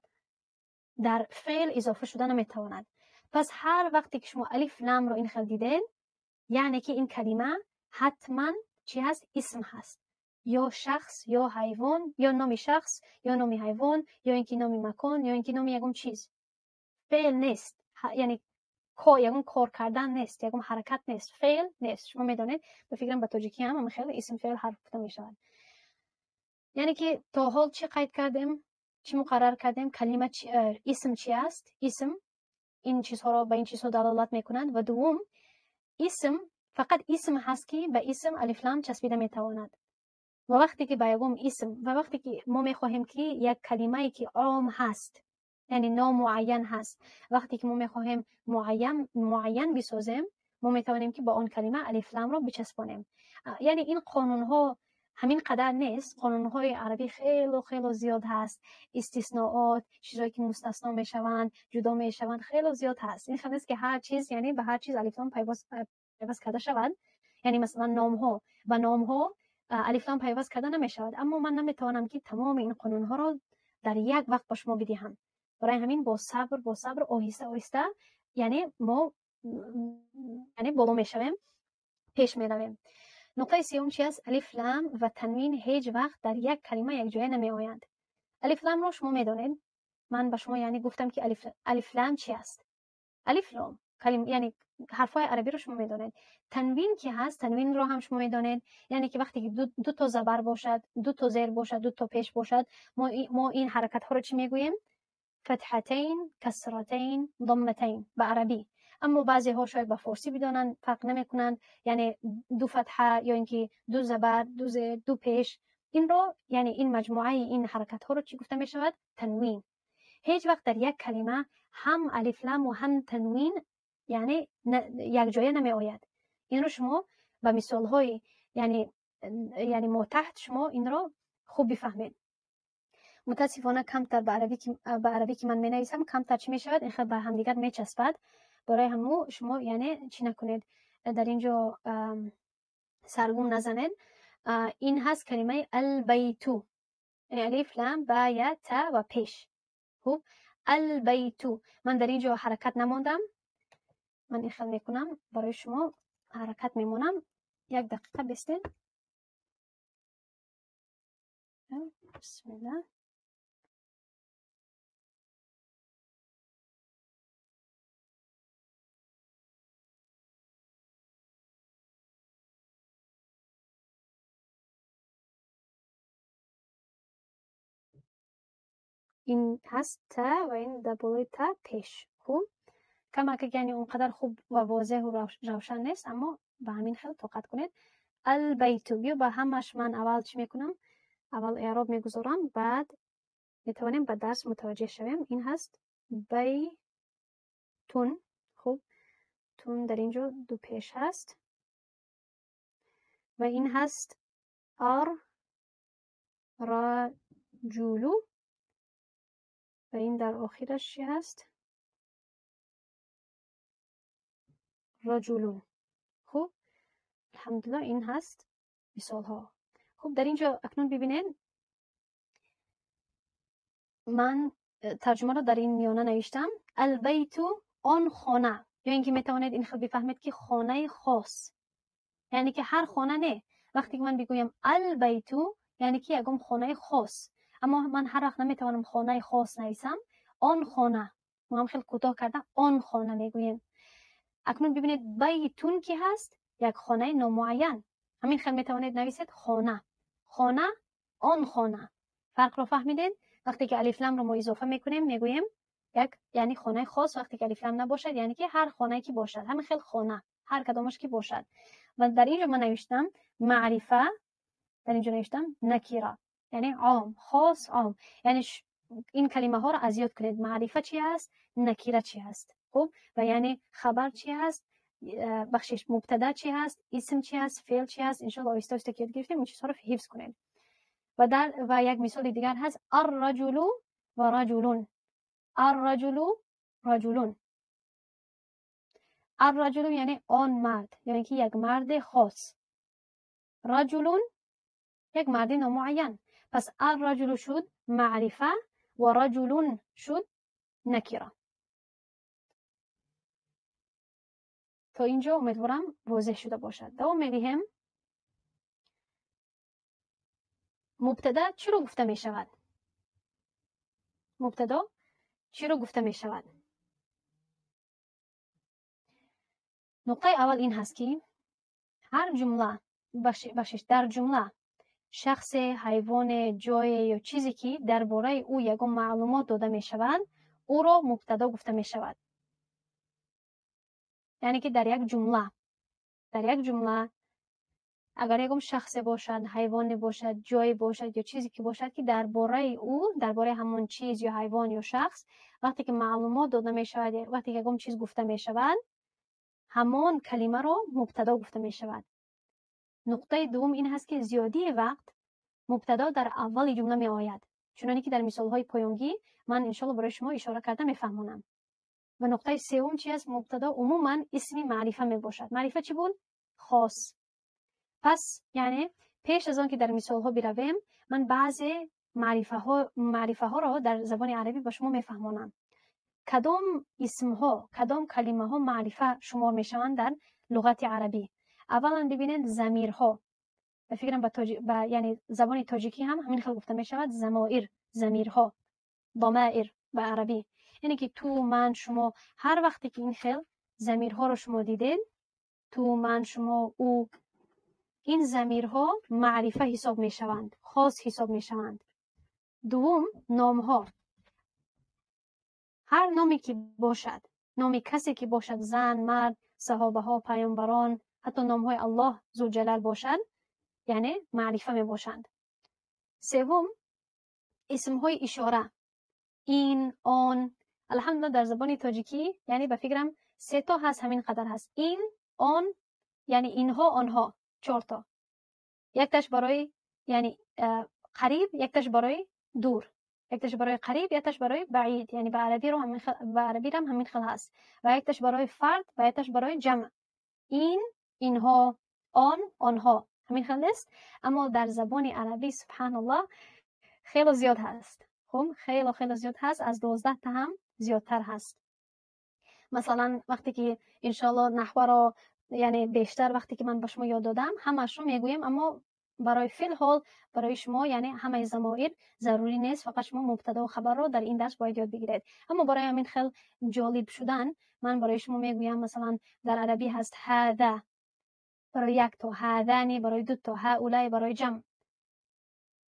Speaker 1: дар феъл изофа шуда наметавонад. Пас ҳар вақте ки шумо алиф ламро ин хел дидед, яъне ки ин калима ҳатман чӣ ҳаст? Исм ҳаст, ё шахс, ё ҳайвон, ё номи шахс, ё номи ҳайвон, ё ин ки номи макон, ё ин ки номи ягон чиз. Феъл нест, яъне ягон кор кардан нест, ягон ҳаракат нест, феъл нест. Шумо медонед, ба фикрам, ба тоҷикӣ ҳам хеле исм, феъл, ҳарф гуфта мешавад. Яъне ки то ҳол чӣ қайд кардем, чӣ муқаррар кардем? Калима, исм чи аст? Исм ин чизҳоро, ба ин чизҳо далолат мекунад. Ва дуввум, исм фақат исм ҳаст, ки ба исм алифлам часпида метавонад. Ва вақте ки ба ягон исм, ва вақте ки мо мехоҳем, ки як калимае ки ом ҳаст, яъне номуайян ҳаст, вақте ки мо мехоҳем муайян бисозем, мо метавонем, ки ба он калима алифламро бичаспонем. Яъне ин қонунҳо ҳамин қадар нест. Қонунҳои арабӣ хело хело зиёд ҳаст. Истисноот, чизҳое ки мустасно мешаванд, ҷудо мешаванд, хело зиёд ҳаст. Ин хел нест, ки ҳар чиз, яъне ба ҳар чиз алифлам пайваст карда шавад. Яъне масалан номҳо, ба номҳо алифлам пайваст карда намешавад. Аммо ман наметавонам, ки тамоми ин қонунҳоро дар як вақт ба шумо бидиҳам. Барои ҳамин бо сабр, оҳиста оҳиста, яъне мо, яъне боло мешавем, пеш меравем. Нуқтаи сеюм чи аст? Алиф лам ва танвин ҳеҷ вақт дар як калима якҷоя намеоянд. Алиф ламро шумо медонед. Ман ба шумо, яъне гуфтам, ки алиф лам чи аст. Алиф лом, яъне ҳарфҳои арабиро шумо медонед. Танвин ки ҳаст, танвинро ҳам шумо медонед. Яъне ки вақте ки ду то забар бошад, ду то зер бошад, ду то пеш бошад, мо ин ҳаракатҳоро чӣ мегӯем? Фатҳатайн, касратайн, домматайн ба арабӣ. Аммо баъзеҳо шояд ба форсӣ бидонанд, фарқ намекунанд. Яъне ду фатҳа ё ин ки ду забар, ду зер, ду пеш, инро, яъне ин маҷмӯаи ин ҳаракатҳоро чӣ гуфта мешавад? Танвин. Ҳеҷ вақт дар як калима ҳам алифламу ҳам танвин, яъне якҷоя намеояд. Инро шумо ба мисолҳои, яъне мотаҳт шумо инро хуб бифаҳмед. Мутаассифона, камтар ба арабӣ ки ман менависам, камтар чӣ мешавад, ин хел ба ҳамдигар мечаспад. Барои ҳамун шумо, яъне чӣ накунед, дар ин ҷо саргум назанед. Ин ҳаст калимаи албайту, яъне алиф, лам, ба, я, та ва пеш. Хуб, албайту. Ман дар ин ҷо ҳаракат намондам. Ман ин хел мекунам, барои шумо ҳаракат мемонам. Як дақиқа бистед. Бисмилла. Ин ҳаст та ва ин дар болои та пеш. Хуб, камака, яъне он қадар хуб ва возеҳу равшан нест, аммо ба ҳамин хел тоқат кунед. Албайту. Биё, ба ҳамаш ман аввал чӣ мекунам? Аввал эъроб мегузорам, баъд метавонем ба дарс мутаваҷҷеҳ шавем. Ин ҳаст байтун. Хуб, тун дар ин ҷо ду пеш ҳаст. Ва ин ҳаст ар раҷулу. و این در آخرش چی هست؟ رجلون. خب الحمدلله این هست مثال ها. خب در اینجا اکنون ببینید من ترجمه را در این میانه نوشتم. البیت آن خانه، یا اینکه میتوانید این خود بفهمید که خانه خاص، یعنی که هر خانه نه. وقتی که من بگویم البیت یعنی که یکم خانه خاص، اما من هر وقت نمیتوانم خانه خاص نویسم. آن خانه ما هم خیلی کوتاه کردم، آن خانه میگوییم. اکنون ببینید بیتون که هست یک خانه نامعین، همین خیلی میتوانید نویسید خانه، خانه، آن خانه. فرق رو فهمیدین؟ وقتی که الف لام رو ما اضافه میکنیم میگوییم یک یعنی خانه خاص، وقتی که الف لام نباشد یعنی که هر خانه که باشد، همین خیلی خانه هر کدامش که باشد. و در اینجا من نوشتم معرفه، در اینجا نوشتم نکیره، یعنی عام، خاص، عام. یعنی این کلمه ها رو از یاد کنید، معرفه چی هست، نکیره چی هست. خب و یعنی خبر چی هست، بخشش مبتدا چی هست، اسم چی هست، فعل چی هست. ان شاء الله آهسته آهسته که یاد گرفتیم این چیزها رو حفظ کنید. و در و یک مثال دیگر هست الرجل و رجلون. الرجل رجلون. الرجل یعنی آن مرد، یعنی که یک مرد خاص. رجلون یک مرد نامعین. پس الرجل شد معرفه و رجلون شد نکره. تا اینجا امیدوارم واضح شده باشد. دوام میدهیم. مبتدا چی رو گفته می شود؟ مبتدا چی رو گفته می شود؟ نقطه اول این هست که هر جمله بخشش در جمله شخص، حیوان، جای یا چیزی که درباره او یگان معلومات داده می شود او را مبتدا گفته می شود. یعنی که در یک جمله، در یک جمله اگر یکم شخص باشد، حیوان باشد، جای باشد یا چیزی که باشد که درباره او، درباره همون چیز یا حیوان یا شخص وقتی که معلومات داده می شود، وقتی که یکم چیز گفته می شود، همان کلمه را مبتدا گفته می شود. نقطه دوم این هست که زیادی وقت مبتدا در اول جمله می آید، چنانی که در مثال های پایانگی من انشالله برای شما اشاره کرده میفهمانم. و نقطه سوم چی است؟ مبتدا عموما اسم معرفه می باشد. معرفه چی بود؟ خاص. پس یعنی پیش از آن که در مثال ها برویم من بعضی معرفه ها را در زبان عربی با شما میفهمانم. کدام اسم ها، کدام کلمه ها معرفه شمار میشوند در لغت عربی؟ اولا ببینید ضمیرها. به فکرم با یعنی زبان تاجیکی هم همین خیلی گفته میشود ضمایر، ضمیرها، ضمایر به عربی. یعنی که تو، من، شما، هر وقتی که این خیل ضمیرها رو شما دیدید، تو، من، شما، او، این ضمیرها معرفه حساب میشوند، خاص حساب میشوند. دوم نامها. هر نامی که باشد، نامی کسی که باشد، زن، مرد، صحابه ها، پیامبران، حتی نام های الله ذوالجلال باشد، یعنی معرفه می باشند. سوم اسم های اشاره، این، آن. الحمدلله در زبان تاجیکی یعنی به فکرم سه تا هست، همین قدر هست. این، آن، یعنی اینها، آنها، 4 تا. یک تاش برای یعنی قریب، یک تاش برای دور، یک تاش برای قریب، یک تاش برای بعید، یعنی به عربی رو همین به عربی هم همین خل هست. و یک تاش برای فرد و یک تاش برای جمع. این، اینها، آن، آنها، همین خل است. اما در زبان عربی سبحان الله خیلی زیاد هست. خب خیلی خیلی زیاد هست، از 12 تا هم زیادتر هست. مثلا وقتی که انشالله نحوه را یعنی بیشتر وقتی که من به شما یاد دادم همش رو میگویم، اما برای فعل حال برای شما یعنی همه ضمایر ضروری نیست، فقط شما مبتدا و خبر رو در این درس باید یاد بگیرید. اما برای همین خیلی جالب شدن من برای شما میگویم مثلا در عربی هست هذا برای یک تا، هذانی برای دو تا، هؤلاء برای جمع.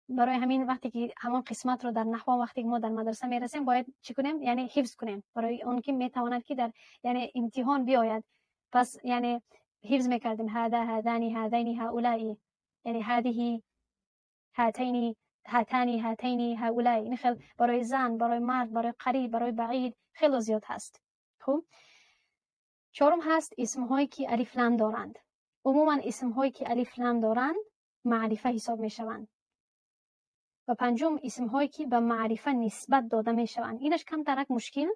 Speaker 1: برای همین وقتی که همان قسمت رو در نحو وقتی که ما در مدرسه میرسیم باید چی کنیم؟ یعنی حفظ کنیم برای اون که میتواند که در یعنی امتحان بیاید. پس یعنی حفظ میکردیم هذا، هذانی، هذین، هؤلاء، یعنی هذه، هاتین، هاتانی، هاتین، هؤلاء. این خیلی برای زن، برای مرد، برای قریب، برای بعید خیلی زیاد هست. خب چهارم هست اسم هایی که الف لام دارند. عموما اسم هایی که الف لام دارند معرفه حساب میشوند. و پنجم اسم هایی که به معرفه نسبت داده میشوند. اینش کمترک مشکل،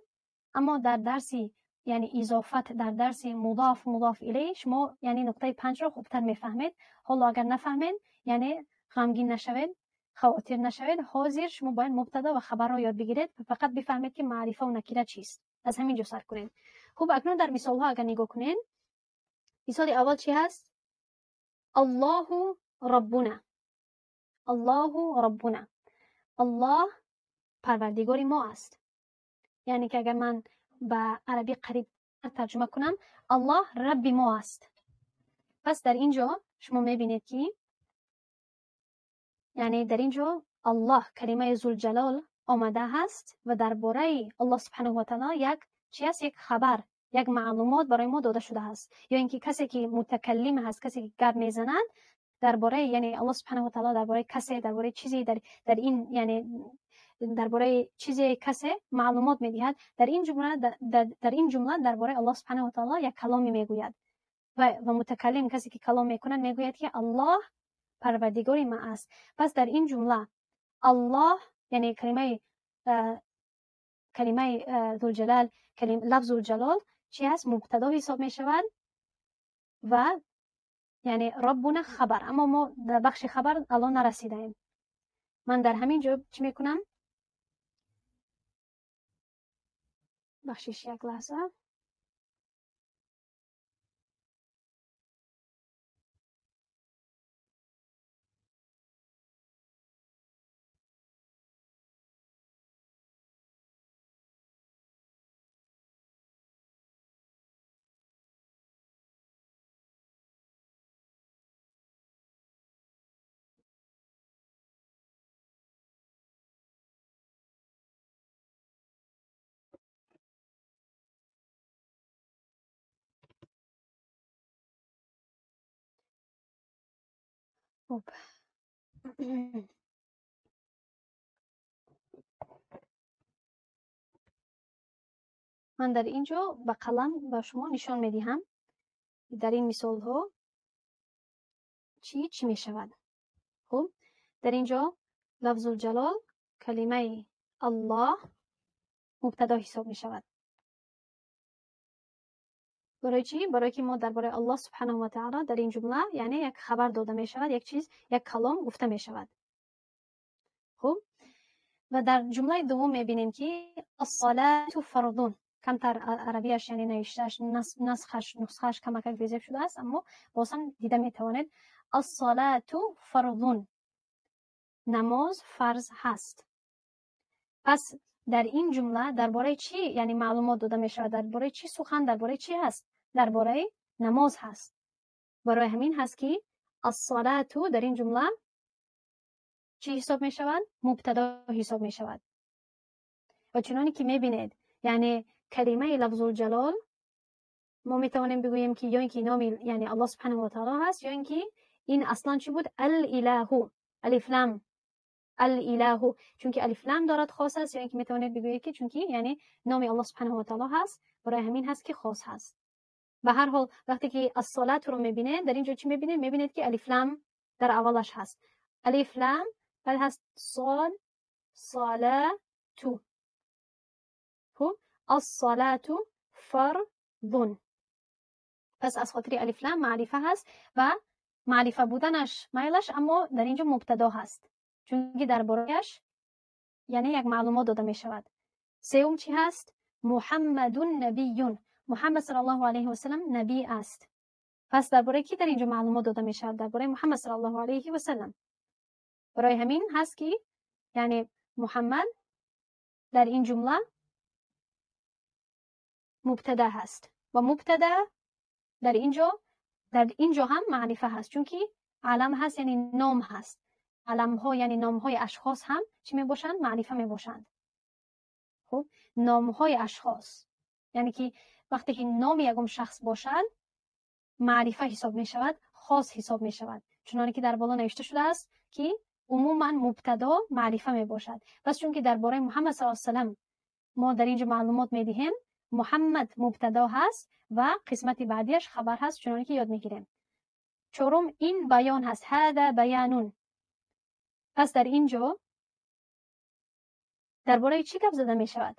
Speaker 1: اما در درسی یعنی اضافت، در درس مضاف مضاف الیه شما یعنی نقطه 5 را خوبتر میفهمید. حالا اگر نفهمید یعنی غمگین نشوید، خاطر نشوید. حاضر شما باید مبتدا و خبر را یاد بگیرید و فقط بفهمید که معرفه و نکره چیست. از همین جا سر کنید. خب اکنون در مثال ها اگر نگاه کنید، مثال اول چی هست؟ الله ربنا. الله ربنا، الله پروردگار ما است. یعنی که اگر من به عربی قریب ترجمه کنم، الله رب ما است. پس در اینجا شما میبینید که یعنی در اینجا الله کلمه ذوالجلال آمده هست و درباره الله سبحانه و تعالی یک چی است؟ یک خبر، یک معلومات برای ما داده شده است. یا اینکه کسی که متکلم هست، کسی که گپ میزند درباره یعنی الله سبحانه و تعالی درباره کسی، درباره چیزی در این یعنی درباره چیزی کسی معلومات میدهد. در این جمله در این جمله درباره الله سبحانه و تعالی یک کلامی میگوید و متکلم کسی که کلام میکند میگوید که الله پروردگار ما است. پس در این جمله الله یعنی کلمه ذوالجلال، کلمه لفظ الجلال چی هست؟ مبتدا حساب میشود و یعنی ربنا خبر. اما ما در بخش خبر الان نرسیدیم. من در همین جا چی میکنم؟ بخشش یک لحظه. خب من در اینجا با قلم به شما نشان میدهم در این مثال ها چی میشود. خب در اینجا لفظ الجلال کلمه الله مبتدا حساب میشود. برای چی؟ برای که ما درباره الله سبحانه و تعالی در این جمله یعنی یک خبر داده می شود، یک چیز، یک کلام گفته می شود. خب و در جمله دوم می بینیم که الصلاة فرض. کمتر عربیش یعنی نوشتهش نسخش کمک بیزیب شده است، اما باز هم دیده می توانید. الصلاة فرض، نماز فرض هست. پس در این جمله درباره چی یعنی معلومات داده می شود؟ درباره چی سخن، درباره چی هست؟ درباره نماز هست. برای همین هست که الصلاة در این جمله چی حساب می شود؟ مبتدا حساب می شود. و چنانی که می بینید یعنی کلمه لفظ الجلال ما می توانیم بگوییم که یا اینکه نام یعنی الله سبحانه و تعالی هست، یا اینکه این اصلا چی بود؟ الاله، الف لام، الاله، چون که الف لام دارد خاص است، یا اینکه میتوانید بگویید که چون که یعنی نام الله سبحانه و تعالی هست، برای همین هست که خاص هست. به هر حال وقتی که الصلاه رو میبینید در اینجا چی میبینید؟ میبینید که الف لام در اولش هست، الف لام، بعد هست صاد، صلاه تو. خب الصلاه فرض. پس از خاطر الف لام معرفه هست و معرفه بودنش میلش، اما در اینجا مبتدا هست چون که درباره‌اش یعنی یک معلومات داده می شود. سوم چی هست؟ محمد نبی. محمد صلی الله علیه و سلم نبی است. پس درباره کی در اینجا معلومات داده می شود؟ درباره محمد صلی الله علیه و سلم. برای همین هست که یعنی محمد در این جمله مبتدا هست و مبتدا در اینجا هم معرفه هست، چون که علم هست یعنی نام هست. علم ها یعنی نام های اشخاص هم چی می باشند؟ معرفه می باشند. خب نام های اشخاص یعنی که وقتی که نام یکم شخص باشد معرفه حساب می شود، خاص حساب می شود، چنانکه که در بالا نوشته شده است که عموما مبتدا معرفه می باشد. پس چون که درباره محمد صلی الله علیه و سلم ما در اینجا معلومات می دهیم، محمد مبتدا هست و قسمت بعدیش خبر هست، چنانکه که یاد میگیریم. چهارم این بیان هست، هذا بیانون. پس در اینجا Дар бораи чӣ гап зада мешавад?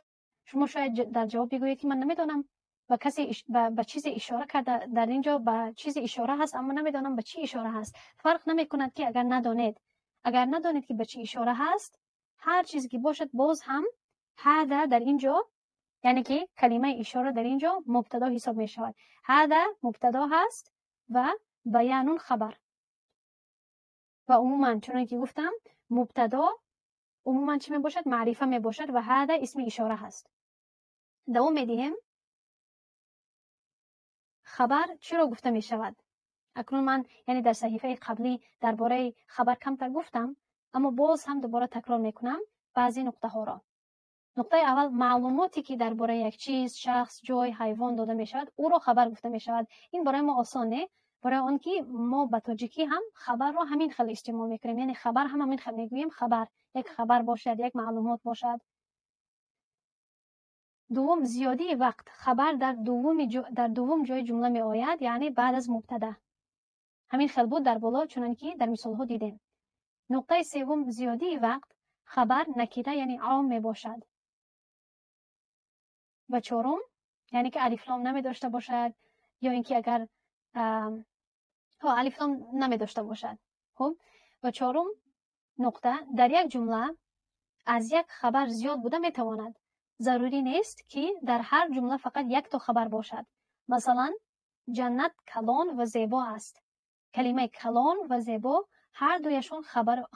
Speaker 1: Шумо шояд дар ҷавоб бигӯед, ки ман намедонам, ба касе ба чизе ишора карда, дар ин ҷо ба чизе ишора ҳаст, аммо намедонам ба чӣ ишора ҳаст. Фарқ намекунад, ки агар надонед. Агар надонед, ки ба чӣ ишора ҳаст, ҳар чизе ки бошад, боз ҳам ҳада дар ин ҷо, яъне ки калимаи ишора дар ин ҷо мубтадо ҳисоб мешавад. Ҳада мубтадо ҳаст ва баянун хабар. Ва умуман, чуноне ки гуфтам, мубтадо умуман чӣ мебошад? Маърифа мебошад ва ҳада исми ишора ҳаст. Давом медиҳем. Хабар чиро гуфта мешавад? Акнун ман, яъне, дар саҳифаи қаблӣ дар бораи хабар камтар гуфтам, аммо боз ҳам дубора такрор мекунам баъзе нуқтаҳоро. Нуқтаи аввал: маълумоте, ки дар бораи як чиз, шахс, ҷой, ҳайвон дода мешавад, ӯро хабар гуфта мешавад. Ин барои мо осон не, барои он ки мо ба тоҷикӣ ҳам хабарро ҳамин хел истеъмол мекунем, яъне хабар ҳам ҳамин хел мегӯем, хабар, як хабар бошад, як маълумот бошад. Дуввум, зиёдии вақт хабар дар дуввум ҷои ҷумла меояд, яъне баъд аз мубтада. Ҳамин хел буд дар боло, чунон ки дар мисолҳо дидем. Нуқтаи севум: зиёдии вақт хабар накира, яъне ом мебошад. Ва чорум, яъне ки алифлом намедошта бошад, ё ин ки агар алифлом намедошта бошад. Хуб, ва чорум нуқта: дар як ҷумла аз як хабар зиёд буда метавонад. Зарурӣ нест, ки дар ҳар ҷумла фақат якто хабар бошад. Масалан, ҷаннат калон ва зебо аст. Калимаи калон ва зебо ҳар дуяшон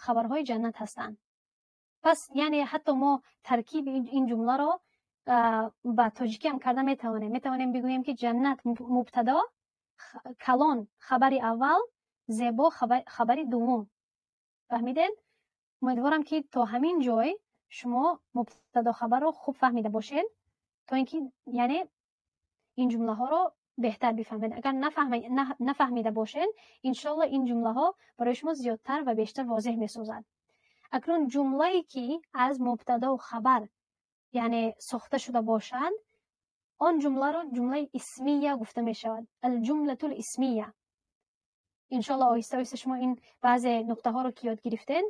Speaker 1: хабарҳои ҷаннат ҳастанд. Пас, яъне, ҳатто мо таркиби ин ҷумларо ба тоҷикӣ ҳам карда метавонем. Метавонем бигӯем, ки ҷаннат мубтадо, калон хабари аввал, зебо хабари дуввум. Фаҳмидед? Умедворам, ки то ҳамин ҷой шумо мубтадо хабарро хуб фаҳмида бошед, то ин ки, яъне, ин ҷумлаҳоро беҳтар бифаҳмед. Агар нафаҳмида бошед, иншоалло, ин ҷумлаҳо барои шумо зиёдтар ва бештар возеҳ месозад. Акнун ҷумлае, ки аз мубтадову хабар, яъне, сохта шуда бошад, он ҷумларо ҷумлаи исмия гуфта мешавад, алҷумлатул исмия. Иншоалло, оҳиста оҳиста шумо ин баъзе нуқтаҳоро ки ёд гирифтед,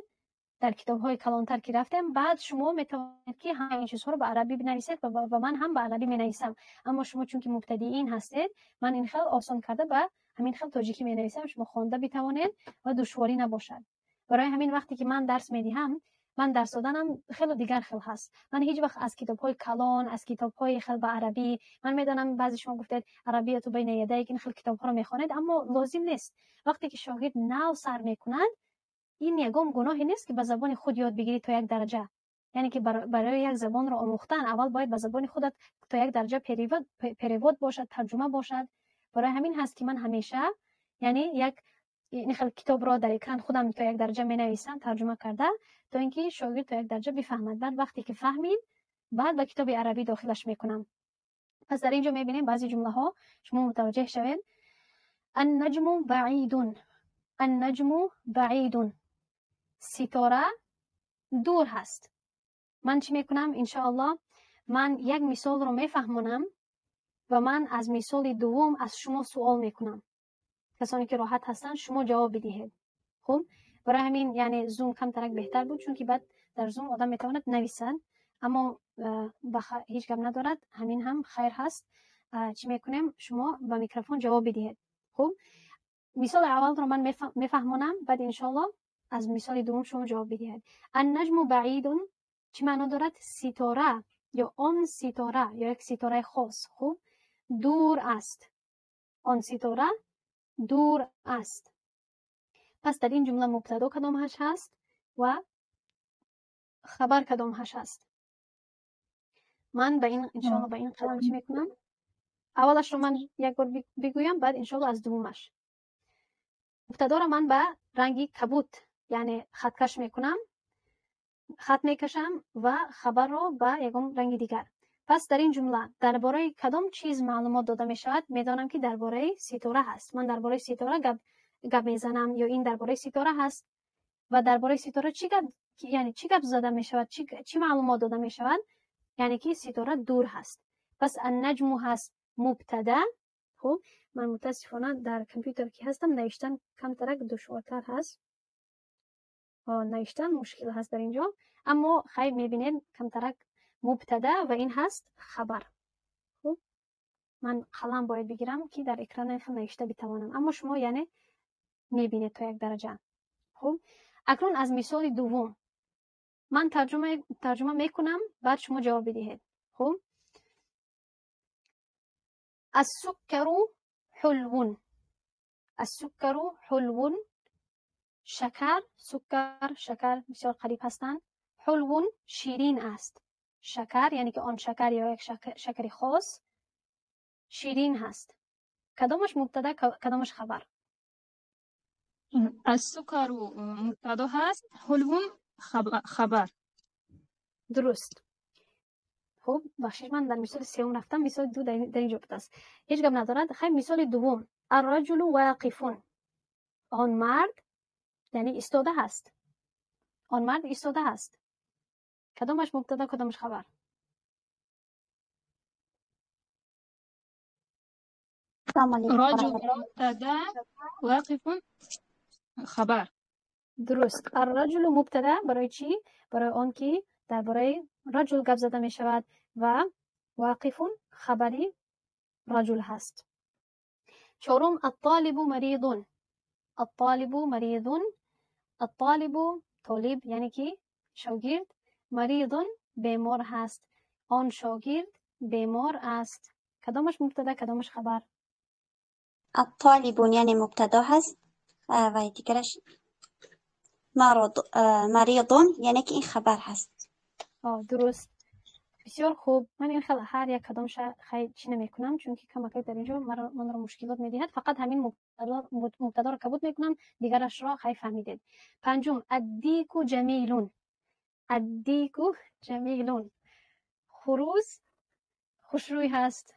Speaker 1: дар китобҳои калонтар ки рафтем, баъд шумо метавонед, ки ҳама ин чизҳоро ба арабӣ бинависед ва ман ҳам ба арабӣ менависам. Аммо шумо чунки мубтадиин ҳастед, ман ин хел осон карда ба ҳамин хел тоҷикӣ менависам, шумо хонда битавонед ва душворӣ набошад. Барои ҳамин, вақте ки ман дарс медиҳам, ман дарс доданам хело дигар хел ҳаст. Ман ҳеҷ вақт аз китобҳои калон, аз китобҳои хел ба арабӣ, ман медонам, баъзе шумо гуфтед арабияту байна ядайк, ин хел китобҳоро мехонед, аммо лозим нест. Вақте ки шогирд нав сар мекунад, ин ягон гуноҳе нест, ки ба забони худ ёд бигирӣ то як дараҷа. Яъне ки барои як забонро омӯхтан аввал бояд ба забони худат то як дараҷа перевод бошад, тарҷума бошад. Барои ҳамин ҳаст, ки ман ҳамеша, яъне, як ин хел китобро дар экран худам то як дараҷа менависам, тарҷума карда, то ин ки шогирд то як дараҷа бифаҳмад. Баъд, вақте ки фаҳмид, баъд ба китоби арабӣ дохилаш мекунам. Пас дар ин ҷо мебинем баъзе ҷумлаҳо, шумо мутаваҷҷеҳ шавед. Аннаҷму баидун, аннаҷму баидун, ситора дур ҳаст. Ман чӣ мекунам? Иншоаллоҳ, ман як мисолро мефаҳмонам ва ман аз мисоли дуввум аз шумо суол мекунам. Касоне ки роҳат ҳастанд, шумо ҷавоб бидиҳед. Хуб, барои ҳамин, яъне, Зум камтарак беҳтар буд, чунки баъд дар Зум одам метавонад нависад, аммо ҳеҷ гап надорад, ҳамин ҳам хайр ҳаст. Чӣ мекунем? Шумо ба микрофон ҷавоб бидиҳед. Хуб, мисоли аввалро ман мефаҳмонам, баъд, иншоаллоҳ, аз мисоли дуввум шумо ҷавоб бидиҳед. Аннаҷму баидун чӣ маъно дорад? Ситора ё он ситора ё як ситораи хос, хуб, дур аст. Он ситора дур аст. Пас дар ин ҷумла мубтадо кадомҳаш ҳаст ва хабар кадомҳаш ҳаст? Ман ба ин, иншоалло, ба ин қалам чӣ мекунам? Аввалашро ман як бор бигӯям, баъд, иншоалло, аз дуввумаш. Мубтадоро ман ба ранги кабуд, яъне, хаткаш мекунам, хат мекашам ва хабарро ба ягон ранги дигар. Пас дар ин ҷумла дар бораи кадом чиз маълумот дода мешавад? Медонам, ки дар бораи ситора ҳаст. Ман дар бораи ситора гап мезанам ё ин дар бораи ситора ҳаст. Ва дар бораи ситора чӣ гап, яъне чӣ гап зада мешавад, чӣ маълумот дода мешавад? Яъне ки ситора дур ҳаст. Пас аннаҷму ҳаст мубтада. Хуб, ман мутаассифона дар компютер ки ҳастам, навиштан камтарак душвортар ҳаст. Навиштан мушкил ҳаст дар инҷо, аммо хайр мебинед камтарак мубтада ва ин ҳаст хабар. Хуб, ман қалам бояд бигирам ки дар экран хел навишта битавонам, аммо шумо яъне мебинед то як дараҷа. Хуб, акнун аз мисоли дуввум ман тарҷума мекунам, баъд шумо ҷавоб бидиҳед. Хуб, السكر حلو. السكر حلو. شکر، سکر، شکر بسیار قریب هستند. حلو شیرین است. شکر یعنی که آن شکر یا یک شکر خاص شیرین هست. کدامش مبتدا کدامش خبر؟
Speaker 2: السكر مبتدا هست، حلو خبر.
Speaker 1: درست. خب بخشش من در مثال سوم رفتم، مثال دو در اینجا بود است. هیچ گپ ندارد. خیر، مثال دوم الرجل واقف. آن مرد یعنی ایستاده هست. آن مرد ایستاده هست. کدامش مبتدا کدامش خبر؟
Speaker 2: رجل مبتدا، واقف خبر.
Speaker 1: درست. الرجل مبتدا برای چی؟ برای آن که درباره رجل گپ زده می شود و واقف خبری رجل هست. چهارم الطالب مریض. الطالب مریض. الطالب طالب یعنی که شاگرد، مریض بیمار هست. آن شاگرد بیمار است. کدامش مبتدا کدامش خبر؟
Speaker 3: الطالب یعنی مبتدا هست و دیگرش مرض یعنی که این خبر هست.
Speaker 1: درست. بسیار خوب. من این خیلی هر یک کدامش خیلی چی نمیکنم چون که کمک در اینجا من را مشکلات میدهد. فقط همین مبتدا را کبود میکنم، دیگرش را خیلی فهمیدید. پنجم الدیک جمیلون. الدیک جمیلون. خروس خوشروی هست.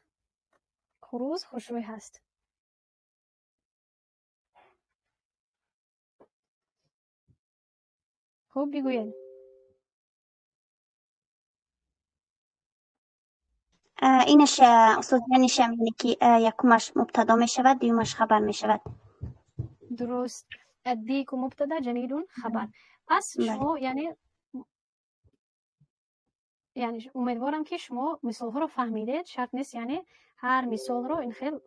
Speaker 1: خروس خوشروی هست. خوب بگوید.
Speaker 3: اینش استاد یعنی شامل که یکمش مبتدا می شود، دیومش خبر می شود.
Speaker 1: درست. الدیک مبتدا، جمیل خبر. پس شما یعنی امیدوارم که شما مثال ها رو فهمیدید. شرط نیست یعنی هر مثال رو این خیلی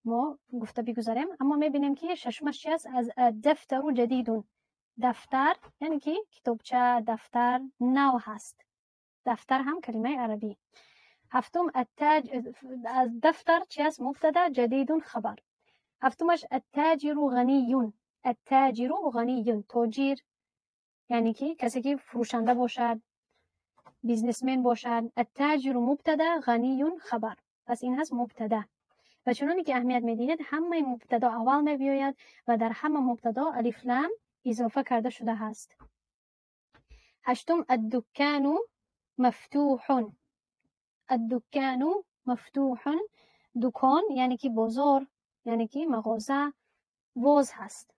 Speaker 1: ما گفته بگذاریم، اما میبینیم که ششمش چی است؟ از دفتر جدیدون. دفتر یعنی که کتابچه، دفتر نو هست. دفتر هم کلمه عربی. هفتم التاج، از دفتر چی است؟ مبتدا، جدید خبر. هفتمش التاجر غنی. التاجر غنی. تاجر یعنی که کسی که فروشنده باشد، بیزنسمن باشد. التاجر مبتدا، غنی خبر. پس این هست مبتدا. و چنانی که اهمیت میدهید همه مبتدا اول میبیاید و در همه مبتدا الف لام اضافه کرده شده هست. هشتم الدکان مفتوح. الدکان مفتوح. دکان یعنی که بازار، یعنی که مغازه، واز هست.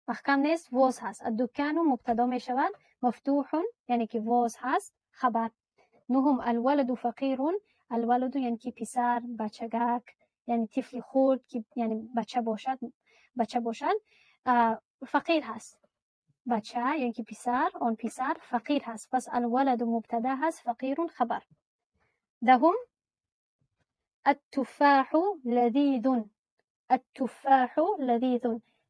Speaker 1: محکم نیست، واز هست. الدکان مبتدا می شود، مفتوح یعنی که واز هست، خبر. نهم الولد فقیر. الولد یعنی که پسر، بچگک، یعنی طفل خرد که یعنی بچه باشد، بچه باشد فقیر هست. بچه یعنی که پسر، آن پسر فقیر هست. پس الولد مبتدا هست، فقیر خبر. دهم التفاح لذیذ. التفاح لذیذ.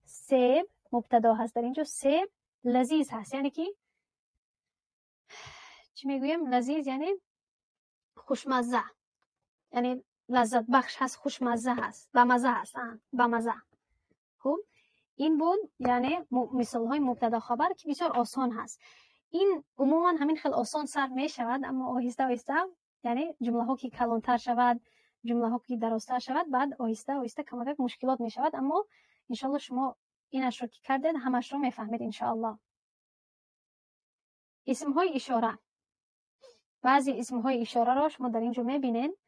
Speaker 1: سیب مبتدا هست در اینجا. سیب لذیذ هست یعنی که چی میگویم؟ لذیذ یعنی خوشمزه، یعنی لذت بخش هست، خوشمزه هست، بامزه هست، بامزه. خب این بود یعنی مثال های مبتدا خبر که بسیار آسان هست. این عموما همین خیلی آسان سر می شود، اما آهسته آهسته یعنی جمله ها که کلانتر شود، جمله ها که درازتر شود، بعد آهسته آهسته کمک مشکلات می شود. اما انشالله شما اینش رو که کردید همش رو میفهمید انشالله. اسم های اشاره. بعضی اسم های اشاره را شما در اینجا میبینید.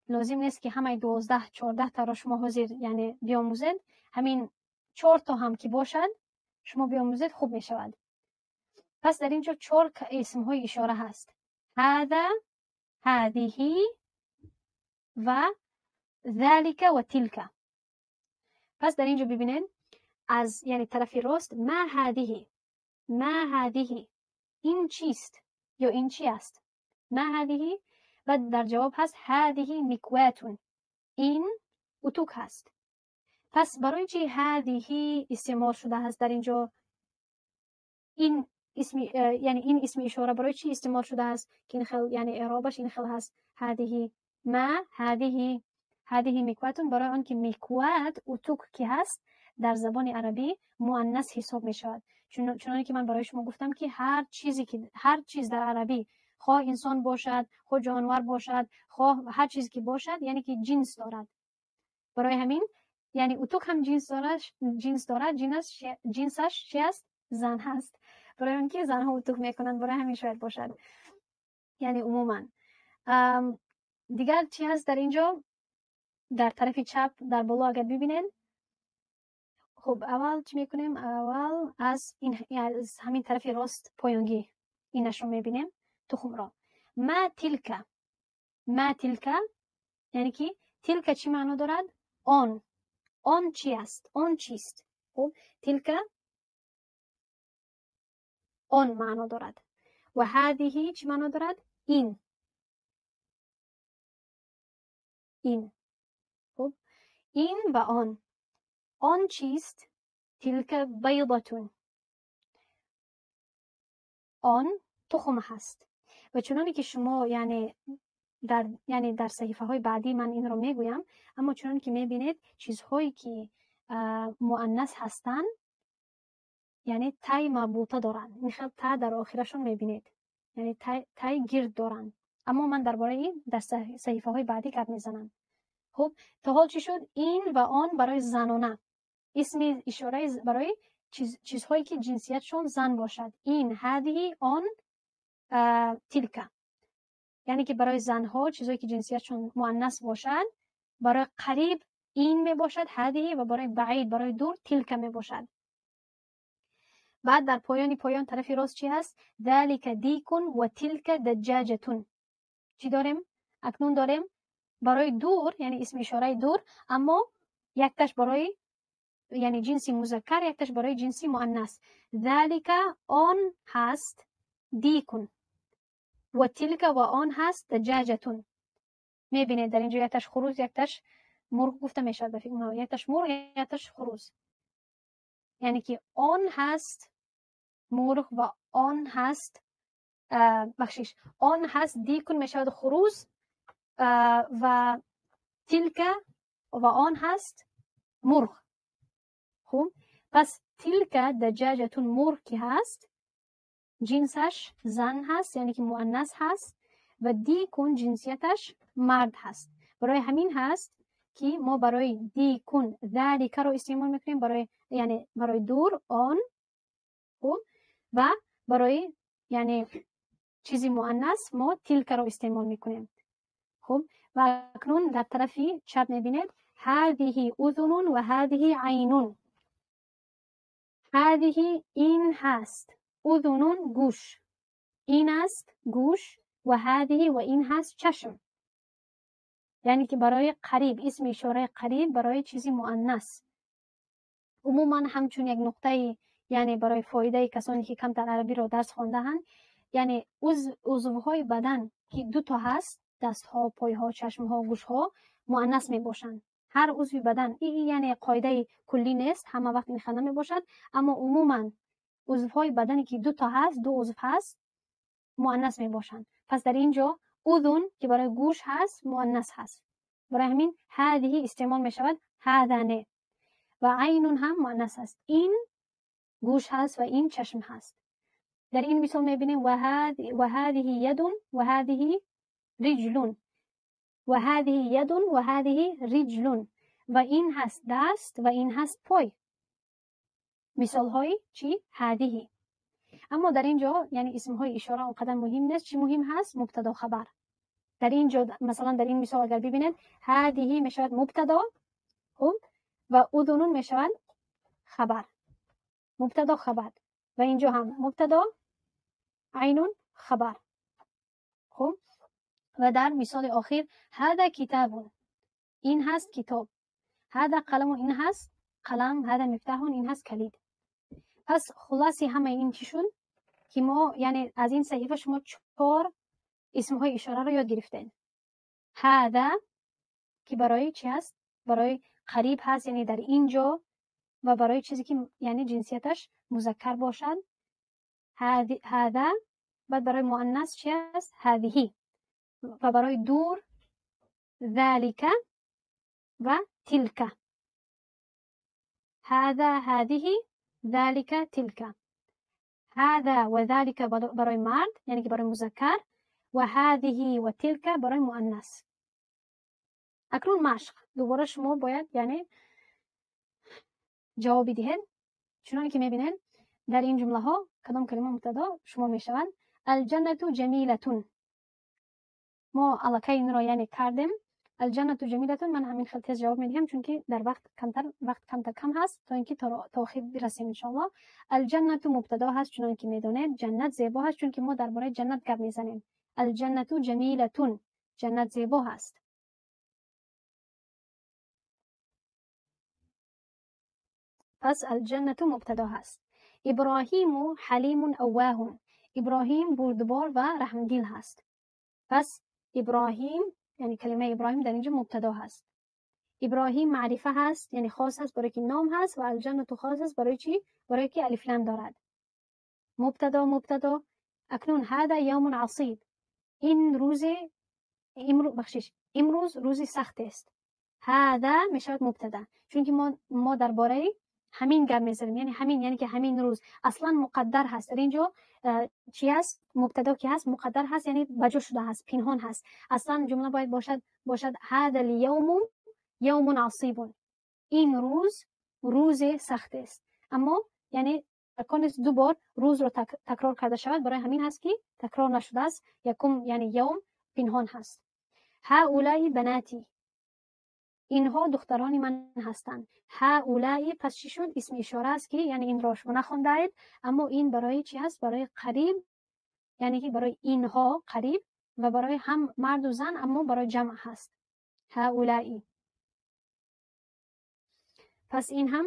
Speaker 1: لازم نیست که همه 12 14 تا را شما حاضر یعنی بیاموزید. همین 4 تا هم که باشد شما بیاموزید خوب می شود. پس در اینجا 4 اسم های اشاره هست. هذا، هذه و ذلك و تلك. پس در اینجا ببینید از یعنی طرف راست ما هذه، ما هذه، این چیست یا این چی است. ما هذه، و در جواب هست هذه مکواتون، این اتوک هست. پس برای چی هذه استعمال شده هست در اینجا؟ این اسم، یعنی این اسم اشاره برای چی استعمال شده است که این خل، یعنی اعرابش این خل هست هذه ما هذه، هذه مکواتون، برای آن که مکوات اتوک که هست در زبان عربی مؤنث حساب می شود. چون که من برای شما گفتم که هر چیزی که هر چیز در عربی، خواه انسان باشد، خواه جانور باشد، خواه هر چیزی که باشد، یعنی که جنس دارد. برای همین یعنی اتوک هم جنس دارد، جنس دارد، جنسش چی است؟ زن هست. برای اینکه زنها اتوک میکنند، برای همین شاید باشد. یعنی عموما دیگر چی هست در اینجا؟ در طرف چپ در بالا اگر ببینید، خب اول چی میکنیم؟ اول از این، از همین طرف راست پایانگی اینش رو میبینیم، تخم را. ما تلك، ما تلك یعنی که تلك چی معنا دارد؟ آن، آن چی است؟ آن چیست؟ خب تلك آن معنا دارد. و هذه چی معنا دارد؟ این، این. خب این و آن، آن چیست؟ تلك بیضتون، آن تخم هست. و چنانی که شما یعنی در صحیفه های بعدی من این رو میگویم، اما چنانی که میبینید چیزهایی که مؤنث هستند یعنی تای مربوطه دارن، این خیلی تا در آخرشون میبینید، یعنی تای گرد دارن. اما من درباره این در صحیفه های بعدی گپ میزنم. خب تا حال چی شد؟ این و آن برای زنانه، اسم اشاره برای چیزهایی که جنسیتشون زن باشد. این هذه، آن تلک، یعنی که برای زنها چیزهایی که جنسیتشون مؤنث باشد، برای قریب این می باشد هذه، و برای بعید برای دور تلک می باشد. بعد در پایان طرف راست چی هست؟ ذلك دیک و تلک دجاجتون. چی داریم؟ اکنون داریم برای دور، یعنی اسم اشاره دور، اما یکتاش برای یعنی جنسی مذکر، یکتاش برای جنسی مؤنث. ذلك آن هست دیکون و تلک و آن هست دجاجتون. میبینید در اینجا یکتاش خروز یکتاش مرغ گفته میشود، به فکر یکتاش مرغ یکتاش خروز، یعنی که آن هست مرغ و آن هست بخشش آن هست دیکون میشود خروز و تلک و آن هست مرغ. خب پس تلک دجاجتون مرغ که هست جنسش زن هست، یعنی که مؤنث هست، و دیکون جنسیتش مرد هست. برای همین هست که ما برای دیکون ذلک رو استعمال میکنیم، برای یعنی برای دور آن، خب و برای یعنی چیزی مؤنث ما تلک رو استعمال میکنیم. خب و اکنون در طرفی چپ میبینید هذه اذن و هذه عین. هذه این هست، اذن گوش، این است گوش، و هذه و این هست چشم، یعنی که برای قریب، اسم اشاره قریب برای چیزی مؤنث. عموما همچون یک نقطه، یعنی برای فایده کسانی که کمتر عربی رو درس خوانده‌اند، یعنی عضوهای بدن که دو تا هست، دستها، پایها، چشمها، گوشها، مؤنث می باشند. هر عضو بدن، این یعنی قاعده کلی نیست، همه وقت این خنده می باشد، اما عموما عضوهای بدنی که دو تا هست، دو عضو هست، مؤنث می باشند. پس در اینجا اذن که برای گوش هست مؤنث هست، برای همین هذه استعمال می شود هذانه. و عین هم مؤنث هست، این گوش هست و این چشم هست. در این مثال می بینیم و هذه ید و هذه رجل، و هذه ید و هذه رجل، و این هست دست و این هست پای. مثال های چی؟ هذه. اما در اینجا یعنی اسم های اشاره اونقدر مهم نیست. چی مهم هست؟ مبتدا خبر. در اینجا مثلا در این مثال اگر ببینید هذه میشود مبتدا، خب، و اذن میشود خبر، مبتدا خبر، و اینجا هم مبتدا عین خبر. خب و در مثال آخر هذا کتاب، این هست کتاب، هذا قلم، این هست قلم، هذا مفتاح، این هست کلید. Пас хулоси ҳамаи ин чӣ шуд? Ки мо яъне аз ин саҳифа шумо чор исмҳои ишораро ёд гирифтед. Ҳада ки барои чӣ ҳаст? Барои қариб ҳаст, яъне дар ин ҷо, ва барои чизе ки яъне ҷинсияташ музаккар бошад. Ҳада. Баъд барои муаннас чӣ ҳаст? Ҳадиҳи. Ва барои дур залика ва тилка. Ҳада, ҳадиҳи, залика, тилка. Ҳада ва залика барои мард, яъне ки барои музаккар, ва ҳадиҳи ва тилка барои муаннас. Акнун машқ. Дубора шумо бояд яъне ҷавоб бидиҳед. Чуноне ки мебинед, дар ин ҷумлаҳо кадом калима мубтадо шумо мешаванд? Алҷаннату ҷамилатун. Мо аллакай инро яъне кардем. Алҷаннату ҷамилатун. Ман ҳамин хел тез ҷавоб медиҳам, чунки дар вақт камтар, вақт камтар кам ҳаст, то ин ки то охир бирасем иншоаллоҳ. Алҷаннату мубтадо ҳаст, чуноне ки медонед, ҷаннат зебо ҳаст, чунки мо дар бораи ҷаннат гап мезанем. Алҷаннату ҷамилатун. Ҷаннат зебо ҳаст. Пас алҷаннату мубтадо ҳаст. Иброҳиму ҳалимун аввоҳун. Иброҳим бурдбор ва раҳмдил ҳаст. Пас Иброҳим, яъне калимаи Иброҳим дар инҷо мубтадо ҳаст. Иброҳим маърифа ҳаст, яъне хос ҳаст барои ки ном ҳаст, ва алҷаннату хос ҳаст барои чӣ? Барои ки алифлам дорад. Мубтадо, мубтадо. Акнун ҳада явмун асиб. Ин рӯзе, бахшиш, имрӯз рӯзи сахт аст. Ҳада мешавад мубтада, чунки мо дар бораи ҳамин гап мезанем, яъне ҳамин, яъне ки ҳамин рӯз аслан муқаддар ҳаст. Дар инҷо чӣ ҳаст? Мубтадо ки ҳаст, муқаддар ҳаст, яъне баҷо шуда ҳаст, пинҳон ҳаст. Аслан ҷумла бояд бошад ҳада л-явму явмун асибун. Ин рӯз рӯзе сахт аст. Аммо яъне конест ду бор рӯзро такрор карда шавад, барои ҳамин ҳаст ки такрор нашудааст. Якум яъне явм пинҳон ҳаст. Ҳаулаи банати. Инҳо духтарони ман ҳастанд. Ҳаулаи пас чӣ шуд? Исми ишора аст ки яъне инро шумо нахондаед, аммо ин барои чӣ ҳаст? Барои қариб, яъне ки барои инҳо қариб ва барои ҳам марду зан, аммо барои ҷамъ ҳаст. Ҳаулаи. Пас ин ҳам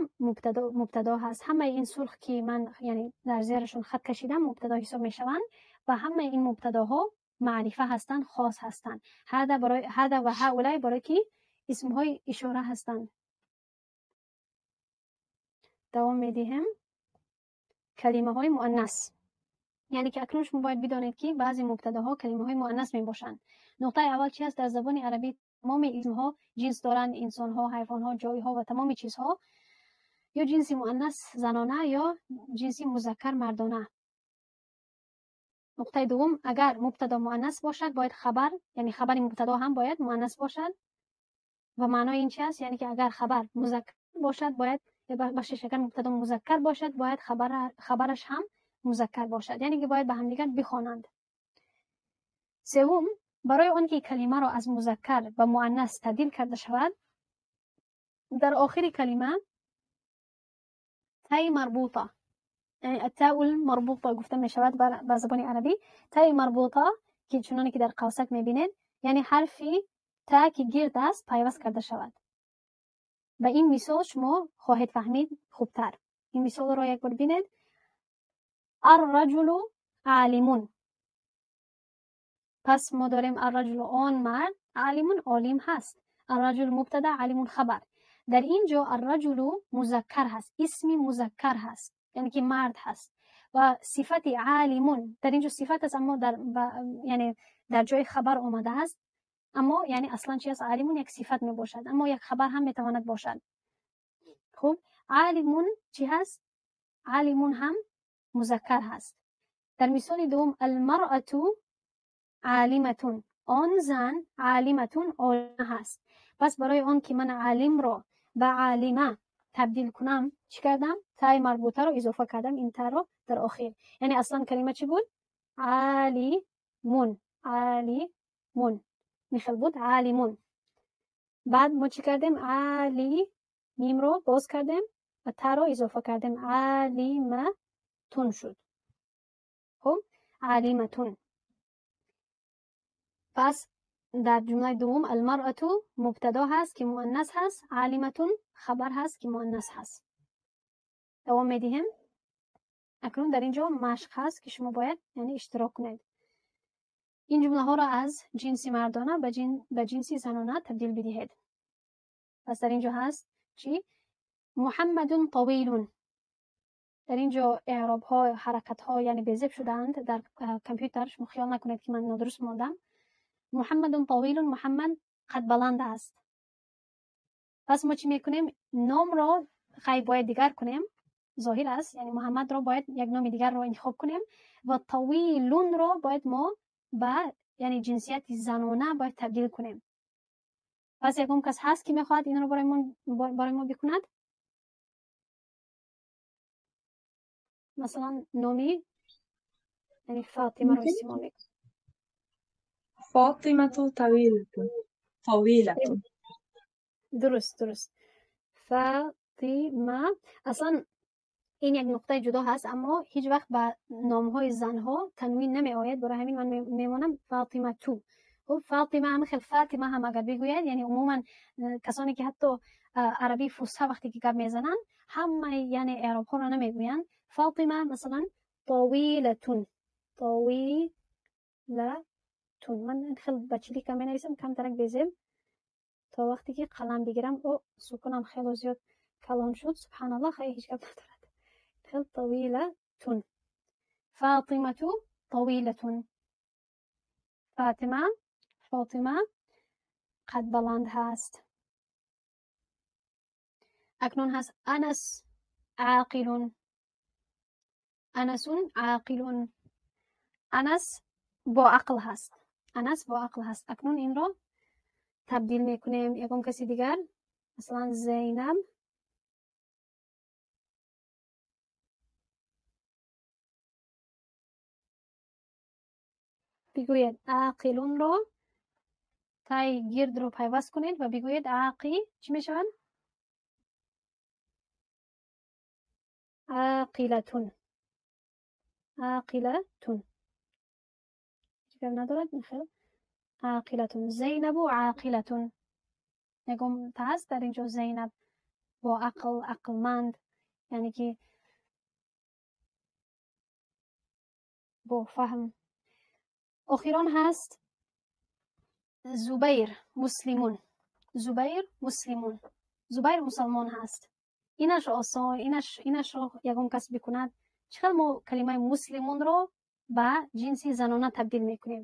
Speaker 1: мубтадо ҳаст. Ҳамаи ин сурх ки ман яъне дар зерашон хат кашидам мубтадо ҳисоб мешаванд ва ҳамаи ин мубтадоҳо маърифа ҳастанд, хос ҳастанд. Ҳада барои ҳада ва ҳаулаи барои ки исмҳои ишора ҳастанд. Давом медиҳем. Калимаҳои муаннас. Яъне ки акнун шумо бояд бидонед ки баъзе мубтадаҳо калимаҳои муаннас мебошанд. Нуқтаи аввал чи ҳаст? Дар забони арабӣ тамоми исмҳо ҷинс доранд, инсонҳо, ҳайвонҳо, ҷойҳо ва тамоми чизҳо ё ҷинси муаннас занона ё ҷинси музаккар мардона. Нуқтаи дуввум, агар мубтадо муаннас бошад, бояд хабар, яъне хабари мубтадо ҳам бояд муаннас бошад. Ва маънои ин чи аст? Яъне ки агар хабар музаккар бошад, бояд, бахшиш, агар мубтадо музаккар бошад, бояд хабараш ҳам музаккар бошад. Яъне ки бояд ба ҳамдигар бихонанд. Севум, барои он ки калимаро аз музаккар ба муаннас табдил карда шавад, дар охири калима таи марбута, яъне аттаул марбута гуфта мешавад ба забони арабӣ. Таи марбута ки чуноне ки дар қавсак мебинед, яъне ҳарфи та ки гирд аст пайваст карда шавад. Ба ин мисол шумо хоҳед фаҳмид хубтар. Ин мисолро як бор бинед. Арраҷулу алимун. Пас мо дорем арраҷулу он мард, алимун олим ҳаст. Арраҷул мубтада, алимун хабар. Дар ин ҷо арраҷулу музаккар ҳаст, исми музаккар ҳаст, яъне ки мард ҳаст. Ва сифати алимун дар ин ҷо сифат аст, аммо яъне дар ҷои хабар омадааст. Аммо яъне аслан чи аст? Алимун як сифат мебошад, аммо як хабар ҳам метавонад бошад. Хуб, алимун чи ҳаст? Алимун ҳам музаккар ҳаст. Дар мисоли дуввум алмаръату алиматун. Он зан алиматун олима ҳаст. Пас барои он ки ман алимро ба алима табдил кунам, чӣ кардам? Таи марбутаро изофа кардам, ин таро дар охир. Яъне аслан калима чӣ буд? Алимун, алимун. Михел буд алимун. Баъд мо чӣ кардем? Али мимро боз кардем ва таро изофа кардем. Алиматун шуд. Хуб, алиматун. Пас дар ҷумлаи дуввум алмаръату мубтадо ҳаст ки муаннас ҳаст, алиматун хабар ҳаст ки муаннас ҳаст. Давом медиҳем. Акнун дар ин ҷо машқ ҳаст, ки шумо бояд яъне иштирок кунед. Ин ҷумлаҳоро аз ҷинси мардона ба ҷинси занона табдил бидиҳед. Пас дар ин ҷо ҳаст чӣ? Муҳаммадун тавилун. Дар ин ҷо эъробҳо, ҳаракатҳо яъне безеб шудаанд дар компютер. Шумо хиёл накунед, ки ман нодуруст мондам. Муҳаммадун тавилун, Муҳаммад қадбаланд аст. Пас мо чӣ мекунем? Номро хай бояд дигар кунем, зоҳир аст, яъне Муҳаммадро бояд як номи дигарро интихоб кунем ва тавилунро бояд мо ба яъне ҷинсияти занона бояд табдил кунем. Пас ягон кас ҳаст, ки мехоҳад инро барои мо бикунад? Масалан, номи яъне Фотимаро истифода мекунем.
Speaker 4: Фотимату тавилатун. Тавилатун.
Speaker 1: Дуруст, дуруст. Фотима. Аслан ин як нуқтаи ҷудо ҳаст, аммо ҳеҷ вақт ба номҳои занҳо танвин намеояд. Барои ҳамин ман мемонам Фотимату. Хуб, Фотима ҳам хел Фотима ҳам агар бигӯяд, яъне умуман касоне ки ҳатто арабии фусҳа вақте ки гап мезананд, ҳамаи яъне эъробҳоро намегӯянд. Фотима масалан тавилатун, тавилатун. Ман хел ба чилика менависам, камтарак безеб, то вақте ки қалам бигирам. О, сукунам хело зиёд калон шуд, субҳаналлоҳ, хай ҳеҷ гап надорад. Хел тавилатун. Фотимату тавилатун. Фотима, Фотима қадбаланд ҳаст. Акнун ҳаст Анас ақилун. Анасун ақилун. Анас бо ақл ҳаст. Анас бо ақл ҳаст. Акнун инро табдил мекунем. Ягон каси дигар, масалан Зайнаб. Бигӯед ақилунро таи гирдро пайваст кунед ва бигӯед ақи чӣ мешавад? Ақилатун. Ақилатун. Ҳеҷ гап надорад, михел. Ақилатун. Зайнабу ақилатун. Ягон та ҳаст дар ин ҷо Зайнаб бо ақл, ақлманд, яъне ки бо фаҳм. Охирон ҳаст Зубайр муслимун. Зубайр муслимун. Зубайр мусалмон ҳаст. Инаш осон, инашро ягон кас бикунад. Чӣ хел мо калимаи муслимунро ба ҷинси занона табдил мекунем?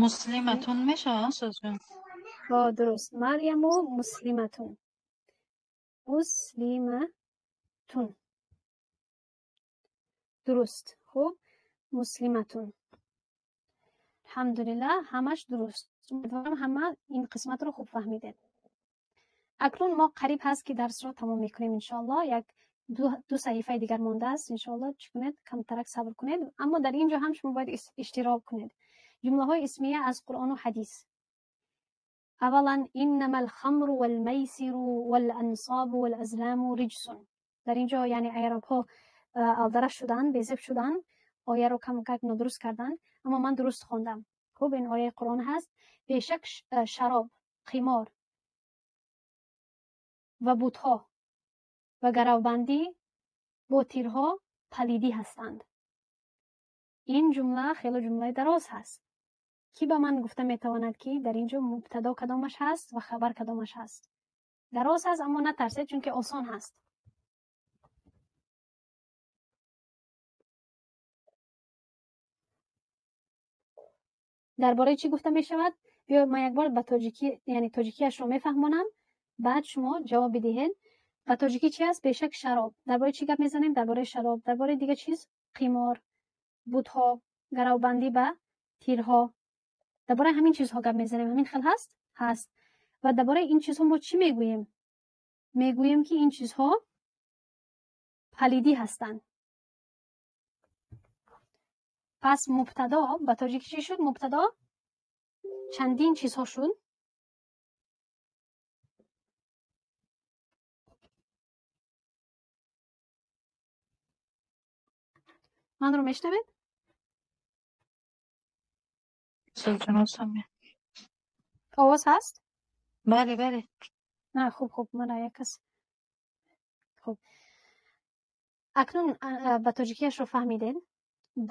Speaker 5: Муслиматун мешавад, Созҷон?
Speaker 1: Ҳо, дуруст. Марьяму муслиматун. Муслиматун. Дуруст. Хуб, муслиматун. Алҳамдулиллаҳ, ҳамаш дуруст. Умедворам ҳама ин қисматро хуб фаҳмидед. Акнун мо қариб ҳаст, ки дарсро тамом мекунем, иншоаллоҳ. Як ду саҳифаи дигар мондааст, иншоаллоҳ. Чӣ кунед? Камтарак сабр кунед. Аммо дар ин ҷо ҳам шумо бояд иштирок кунед. ҷумлаҳои исмия аз Қуръону ҳадис. Аввалан, иннама алхамру валмайсиру валансобу валазламу риҷсун. Дар ин ҷо яъне аъробҳо алдараш шуданд, безеб шуданд, ояро камкак нодуруст карданд, аммо ман дуруст хондам. Хуб, ин ояи Қуръон ҳаст. Бешак шароб, қимор ва бутҳо ва гаравбандӣ бо тирҳо палидӣ ҳастанд. Ин ҷумла хело ҷумлаи дароз ҳаст. Кӣ ба ман гуфта метавонад, ки дар ин ҷо мубтадо кадомаш ҳаст ва хабар кадомаш ҳаст? Дароз ҳаст, аммо натарсед, чунки осон ҳаст. Дар бораи чӣ гуфта мешавад? Биё ман як бор ба тоҷикӣ, яъне тоҷикиашро мефаҳмонам, баъд шумо ҷавоб бидиҳед. Ба тоҷикӣ чӣ аст? Бешак шароб. Дар бораи чӣ гап мезанем? Дар бораи шароб. Дар бораи дигар чиз? Қимор, бутҳо, гаравбандӣ ба тирҳо. Дар бораи ҳамин чизҳо гап мезанем. Ҳамин хел ҳаст? Ҳаст. Ва дар бораи ин чизҳо мо чӣ мегӯем? Мегӯем, ки ин чизҳо палидӣ ҳастанд. Пас мубтадо ба тоҷикӣ чӣ шуд? Мубтадо чандин чизҳо шуд. Манро мешнавед?
Speaker 5: Созҷон, осонме.
Speaker 1: Овоз ҳаст?
Speaker 5: Бале, бале.
Speaker 1: На, хуб, хуб, мана як кас. Хуб. Акнун ба тоҷикияшро фаҳмидед.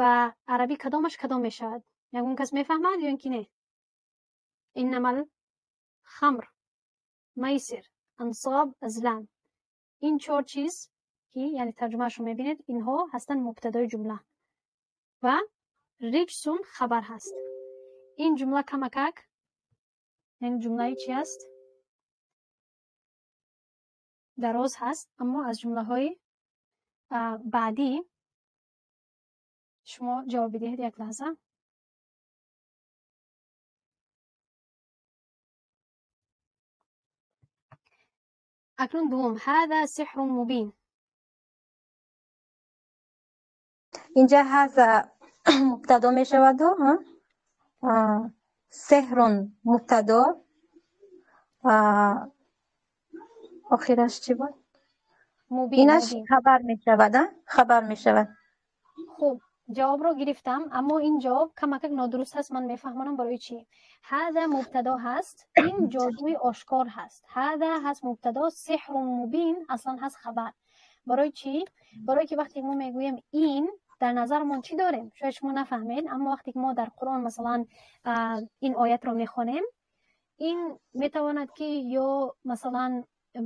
Speaker 1: Ба арабӣ кадомаш кадом мешавад? Ягон кас мефаҳмад ё ин ки не? إنما الخمر میسر انصاب ازلام. ин чор чиз ки яъне тарҷумаашро мебинед, инҳо ҳастанд мубтадои ҷумла ва رجس хабар ҳаст. Ин ҷумла камакак, яъне ҷумлаи чи аст? Дароз ҳаст, аммо аз ҷумлаҳои баъдӣ шумо ҷавоб бидиҳед. Як лаҳза. Акнун дуввум: هذا سحر مبين.
Speaker 5: Инҷа هذا мубтадо мешаваду سحر мубтадо, охираш чӣ буд?
Speaker 1: مبين.
Speaker 5: Инаш
Speaker 1: مبين.
Speaker 5: Хабар мешавад, хабар мешавад.
Speaker 1: Хуб, ҷавобро гирифтам, аммо ин ҷавоб камакак нодуруст ҳаст. Ман мефаҳмонам барои чӣ. هذا мубтадо ҳаст, ин ҷодуи ошкор ҳаст. هذا ҳаст мубтадо, سحر مبين аслан ҳаст хабар. Барои чӣ? Барое ки вақте мо мегӯем ин, дар назармон чӣ дорем? Шояд шумо нафаҳмед, аммо вақте ки мо дар Қуръон масалан ин оятро мехонем, ин метавонад ки ё масалан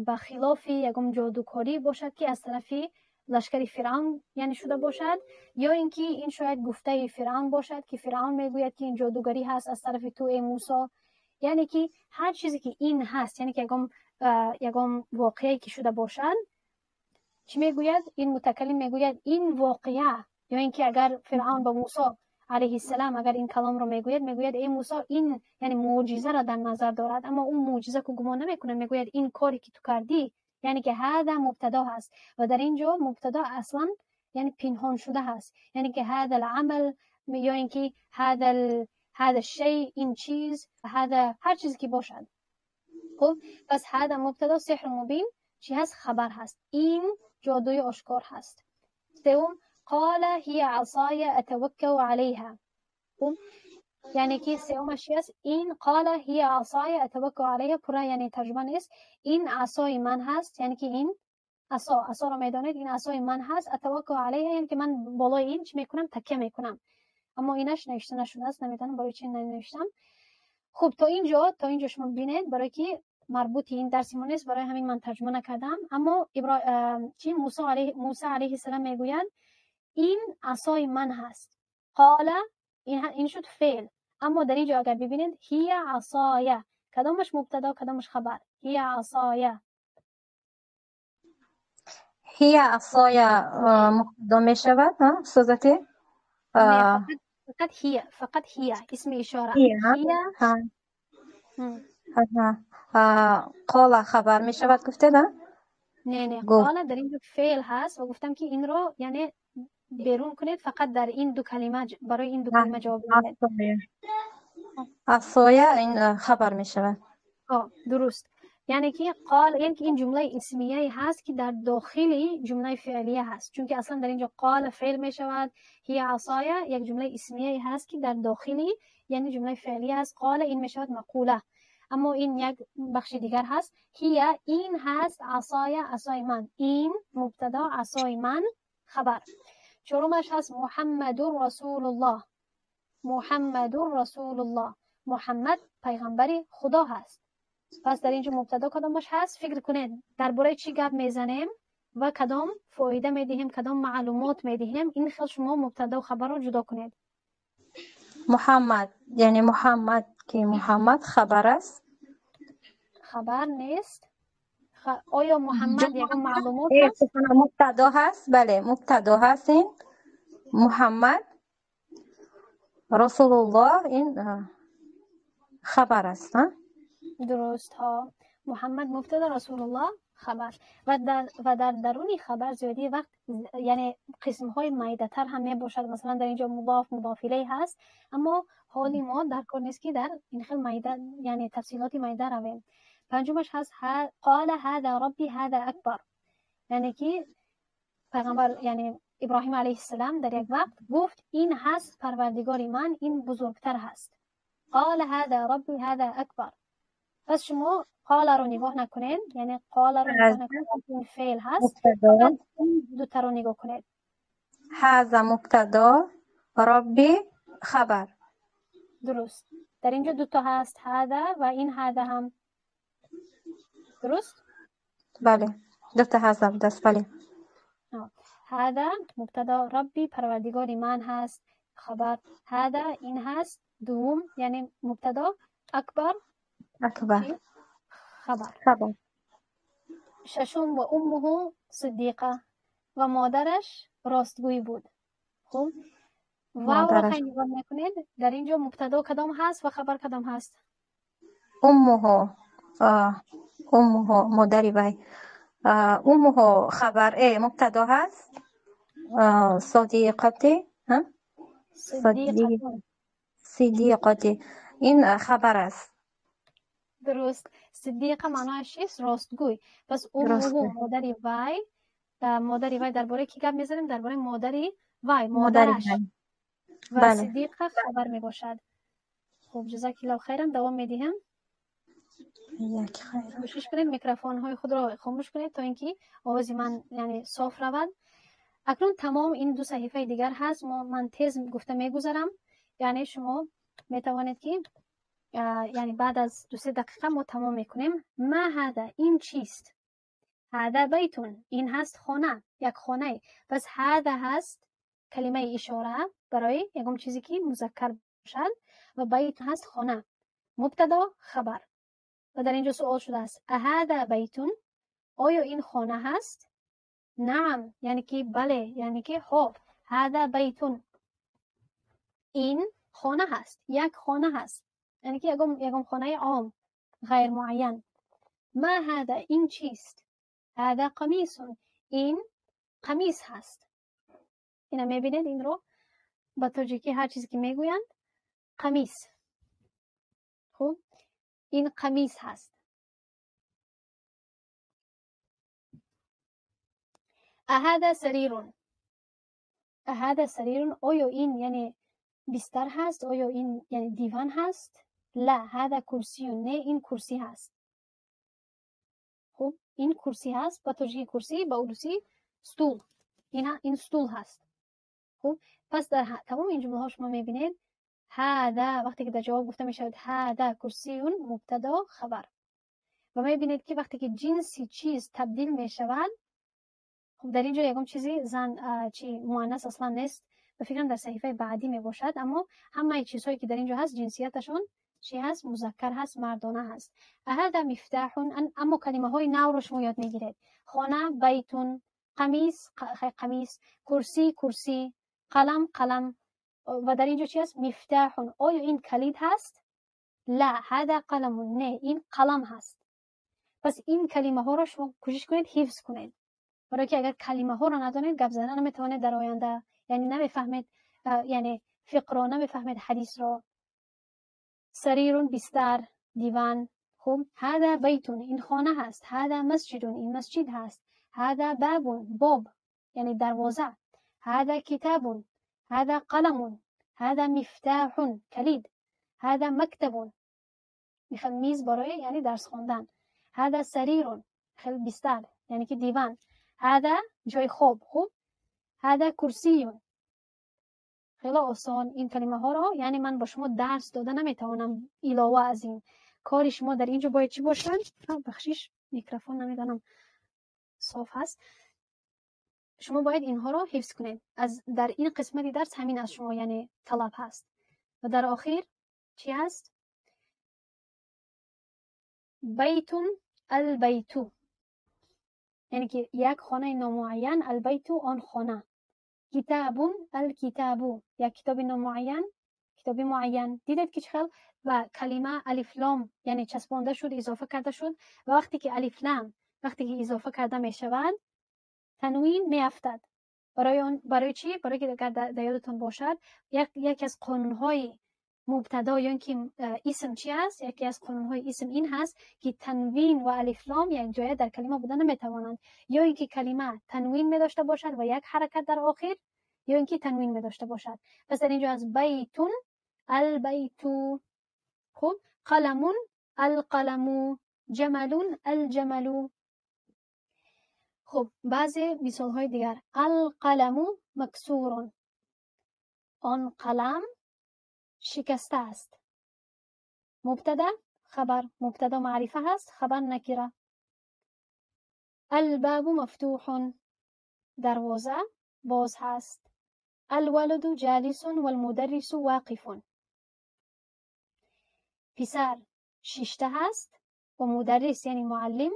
Speaker 1: ба хилофи ягон ҷодукорӣ бошад, ки аз тарафи лашкари Фиръавн яъне шуда бошад, ё ин ки ин шояд гуфтаи Фиръавн бошад, ки Фиръавн мегӯяд, ки ин ҷодугарӣ ҳаст аз тарафи ту, э Мусо. Яъне ки ҳар чизе ки ин ҳаст, яъне ки ягон воқеае ки шуда бошад, чӣ мегӯяд ин мутакаллим? Мегӯяд ин воқеа, ё ин ки агар Фиръавн ба Мусо алайҳиссалам агар ин каломро мегӯяд, мегӯяд: «Эй Мусо, ин», яъне мӯъҷизаро дар назар дорад, аммо ӯ мӯъҷиза ку гумон намекунад, мегӯяд ин коре ки ту кардӣ. Яъне ки هذا мубтадо ҳаст ва дар ин ҷо мубтадо аслан яъне пинҳон шуда ҳаст, яъне ки هذا العمل ё ин ки هذا الشيء, ин чиз, هذا ҳар чизе ки бошад. Хуб, пас هذا мубтадо, سحر مبين чӣ ҳаст? Хабар ҳаст, ин ҷодуи ошкор ҳаст. Сеюм: قال هي عصاي أتوكأ عليها. Хуб, яъне ки сеюмаш чи аст? Ин قال هي عصاي أتوكأ عليها, пурра яъне тарҷума нест, ин асои ман ҳаст, яъне ки ин асо, асоро медонед, ин асои ман ҳаст, أتوكأ عليها, яъне ки ман болои ин чӣ мекунам? Такя мекунам. Аммо инаш навишта нашудааст, намедонам барои чи нанавиштам. Хуб, то инҷо шумо бинед, барое ки марбути ин дарси мо нест, барои ҳамин ман тарҷума накардам. Аммо чи Муса алайҳиссалам мегӯяд: ин асои ман ҳаст. قال, ин шуд феъл, аммо дар ин ҷо агар бибинед, هي عصاي кадомаш мубтадо, кадомаш хабар? هي عصاي.
Speaker 5: هي عصاي мубтадо мешавад, устозати?
Speaker 1: Не, фақат هي, фақат هي исми ишора.
Speaker 5: هي.
Speaker 1: هي.
Speaker 5: قال хабар мешавад гуфтед?
Speaker 1: Не, قال дар ин ҷо феъл ҳаст ва гуфтам ки инро яъне берун кунед, фақат дар ин ду калима, барои ин ду калима ҷавоб диҳед.
Speaker 5: عصاي ин хабар мешавад.
Speaker 1: Дуруст, яъне ки قال, яъне ки ин ҷумлаи исмияе ҳаст, ки дар дохили ҷумлаи феълия ҳаст, чунки аслан дар ин ҷо قال феъл мешавад, هي عصاي як ҷумлаи исмияе ҳаст, ки дар дохили яъне ҷумлаи феълия ҳаст. قال ин мешавад мақула, аммо ин як бахши дигар ҳаст. هي ин ҳаст, عصاي асои ман, ин мубтадо, асои ман хабар. Чорумаш ҳаст محمد رسول الله. محمد رسول الله, Муҳаммад пайғамбари Худо ҳаст. Пас дар ин ҷо мубтадо кадомаш ҳаст? Фикр кунед, дар бораи чӣ гап мезанем ва кадом фоида медиҳем, кадом маълумот медиҳем. Ин хел шумо мубтадо хабарро ҷудо кунед.
Speaker 5: Муҳаммад, яъне Муҳаммад, ки Муҳаммад хабар аст.
Speaker 1: Хабар нест. Оё Муҳаммад ягон маълумот ҳаст?
Speaker 5: Мубтадо ҳаст, бале, мубтадо ҳаст ин Муҳаммад, Расулуллоҳ ин хабар аст.
Speaker 1: Дуруст ҳо, Муҳаммад мубтада, Расулуллоҳ хабар. Ва дар даруни хабар зиёдии вақт яъне қисмҳои майдатар ҳам мебошад. Масалан, дар ин ҷо مضاف, مضاف إليه ҳаст, аммо ҳоли мо дар кор нест, ки дар ин хел майда, яъне тафсилоти майда равем. Панҷумаш ҳаст قال هذا ربي هذا أكبر, яъне ки пайғамбар, яъне Иброҳим алайҳиссалам дар як вақт гуфт: ин ҳаст парвардигори ман, ин бузургтар ҳаст. قال هذا ربي هذا أكبر. Пас шумо قال رو نگاه نکنید، یعنی قال رو نگاه نکنید، این فعل هست.
Speaker 5: مبتدا.
Speaker 1: فقط این دو تا رو نگاه کنید.
Speaker 5: هذا مبتدا، ربی خبر.
Speaker 1: درست. در اینجا دو تا هست، هذا و این هذا هم. درست؟
Speaker 5: بله، دو تا هذا بوده است. بله.
Speaker 1: هذا مبتدا، ربی پروردگار من هست خبر، هذا این هست دوم یعنی مبتدا، اکبر
Speaker 5: اکبر
Speaker 1: چی؟ خبر.
Speaker 5: خبر.
Speaker 1: ششم و امه صدیقه و مادرش راستگویی بود. خب واو را
Speaker 5: مادرش.
Speaker 1: خیلی نگاه نکنید، در اینجا مبتدا کدام هست و خبر کدام هست؟
Speaker 5: امه، امه مادری وی، امه خبر، مبتدا هست. صدیقتی، ها؟
Speaker 1: صدیقه.
Speaker 5: صدیقتی این خبر است.
Speaker 1: درست. صدیقه معنایش چیست؟ راستگوی. پس امه
Speaker 5: راستگوی.
Speaker 1: مادری وی، مادری وی درباره کی گپ میزنیم؟ درباره مادری وی،
Speaker 5: مادری
Speaker 1: مادرش.
Speaker 5: وی.
Speaker 1: و
Speaker 5: بله.
Speaker 1: صدیقه خبر می باشد. خب جزاک الله خیرا، دوام میدهم.
Speaker 5: یک خیر.
Speaker 1: کوشش کنید میکروفون های خود را خاموش کنید تا اینکه آواز من یعنی صاف رود. اکنون تمام این دو صحیفه دیگر هست، من تیز گفته میگذرم، یعنی شما میتوانید که یعنی بعد از 2-3 دقیقه ما تمام میکنیم. ما هذا، این چیست؟ هذا بیتون، این هست خانه، یک خانه. پس هذا هست کلمه اشاره برای یکم چیزی که مذکر باشد و بیت هست خانه، مبتدا خبر. و در اینجا سوال شده است اهذا بیتون، آیا این خانه هست؟ نعم یعنی که بله، یعنی که خب. هذا بیتون، این خانه هست، یک خانه هست، یعنی که یکم خانه عام غیر معین. ما هذا، این چیست؟ هذا قمیص، این قمیص هست. اینا میبینید این رو با تاجیکی هر چیزی که میگویند قمیص. خب این قمیص هست. اهذا سریر، اهذا سریر، آیا این یعنی بستر هست؟ آیا این یعنی دیوان هست؟ لا، هذا کرسی، نه این کرسی هست. خب این کرسی هست، با تاجیکی کرسی، با اروسی ستول، این ستول هست. خب پس در تمام این جمله ها شما میبینید هذا وقتی که در جواب گفته میشود هذا کرسی مبتدا خبر، و میبینید که وقتی که جنسی چیز تبدیل میشود، خب در اینجا یکم چیزی زن چی مؤنث اصلا نیست، به فکرم در صحیفه بعدی میباشد، اما همه چیزهایی که در اینجا هست جنسیتشون چی هست؟ مذکر هست، مردانه هست. هذا مفتاح، اما کلمه های نو رو شما یاد میگیرید. خانه بیتون، قمیص قمیص، کرسی کرسی، قلم قلم. و در اینجا چی هست؟ مفتاح، آیا این کلید هست؟ لا، هذا قلم، نه این قلم هست. پس این کلمه ها رو شما کوشش کنید حفظ کنید، برای که اگر کلمه ها رو ندانید گپ زدن نمیتوانید در آینده، یعنی نمیفهمید، یعنی فقه رو نمیفهمید، حدیث رو. سریر بستر، دیوان. خب هذا بیت، این خانه هست. هذا مسجد، این مسجد هست. هذا باب، باب یعنی دروازه. هذا کتاب، هذا قلم، هذا مفتاح کلید، هذا مکتب، میز برای یعنی درس خواندن. هذا سریر، خیلی بستر یعنی که دیوان. هذا جای خواب. خوب هذا کرسی. خیلی آسان این کلمه ها رو، یعنی من با شما درس داده نمیتوانم علاوه از این. کاری شما در اینجا باید چی باشن؟ بخشیش میکروفون نمیدانم صاف هست. شما باید اینها رو حفظ کنید. از در این قسمت درس همین از شما یعنی طلب هست. و در آخر چی هست؟ بیت البیتو، یعنی که یک خانه نامعین، البیتو آن خانه. کتاب الکتابو، یک کتاب نامعین، کتاب معین. دیدید که چخل و کلمه الف لام یعنی چسبانده شد، اضافه کرده شد. و وقتی که الف لام وقتی که اضافه کرده می شود تنوین می افتد. برای آن، برای چی؟ برای که اگر در یادتان باشد یکی از قانون‌های مبتدا یا اینکه اسم چی است؟ یکی از قانون‌های اسم این هست که تنوین و الف لام یک جای در کلمه بودن نمیتوانند، یا اینکه کلمه تنوین می داشته باشد و یک حرکت در آخر، یا اینکه تنوین می داشته باشد. پس در اینجا از بیتون البیتو، خب قلمون القلمو، جمل، الجمل. خب بعضی مثال های دیگر. القلم مکسور. آن قلم شکسته است. مبتدا خبر، مبتدا معرفه هست، خبر نکره. الباب مفتوح. دروازه باز هست. الولد جالس والمدرس واقف. پسر ششته هست و مدرس یعنی معلم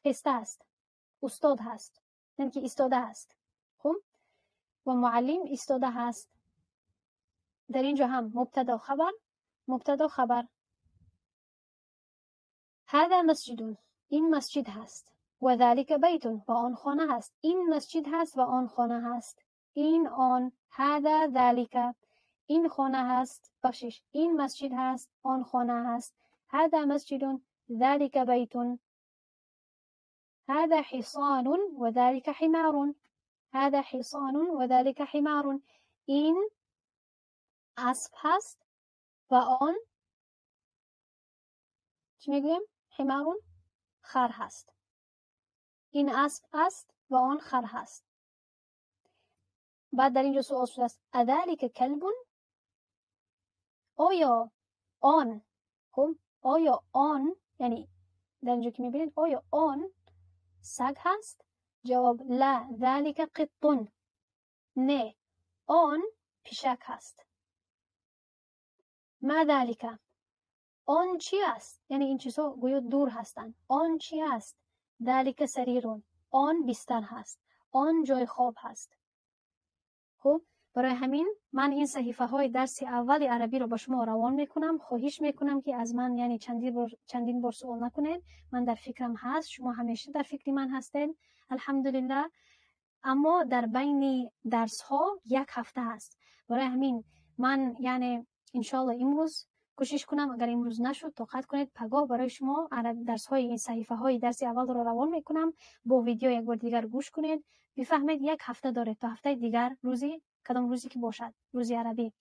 Speaker 1: خسته است، استاد هست، یعنی که ایستاده است. خب و معلم ایستاده هست. در اینجا هم مبتدا خبر، مبتدا خبر. هذا مسجد. این مسجد هست. و ذلك بیت. و آن خانه هست. این مسجد هست و آن خانه هست. این آن، هذا ذلك. این خانه هست، بخشش، این مسجد هست، آن خانه هست. هذا مسجد، ذلك بیت. هذا حصان وذلك حمار. هذا حصان وذلك حمار. این اسب هست و آن چی میگویم؟ حمار، خر هست. این اسب است و آن خر هست. بعد در اینجا سوال شده است اذلك کلب. آیا آن، خب آیا آن، یعنی در اینجا که میبینید آیا آن سگ هست؟ جواب لا، ذلك قط. نه، آن پیشک هست. ما ذلك. آن چی است؟ یعنی این چیزها گویا دور هستند. آن چی است؟ ذلك سریر. آن بستر هست، آن جای خواب هست. خب برای همین من این صحیفه های درس اول عربی رو با شما روان میکنم. خواهش میکنم که از من یعنی چندین بار سوال نکنید. من در فکرم هست، شما همیشه در فکر من هستید الحمدلله. اما در بین درس ها یک هفته هست. برای همین من یعنی انشالله امروز کوشش کنم، اگر امروز نشد طاقت کنید، پگاه برای شما درس های این صحیفه های درس اول رو روان میکنم. با ویدیو یک بار دیگر گوش کنید، بفهمید. یک هفته داره تا هفته دیگر، روزی کدام روزی که باشد، روزی عربی.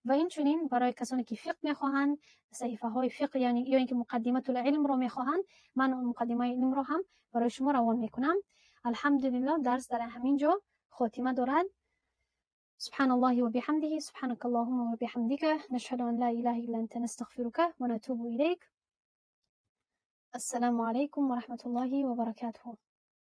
Speaker 1: و این چنین برای کسانی که فقه میخواهند، صحیفه های فقه یعنی یا اینکه مقدمه العلم رو میخواهند، من مقدمه علم رو هم برای شما روان میکنم. الحمدلله درس در همین جا خاتمه دارد. سبحان الله وبحمده، سبحانك اللهم وبحمدك، نشهد أن لا إله إلا أنت، نستغفرك ونتوب إليك. السلام عليكم ورحمة الله وبركاته.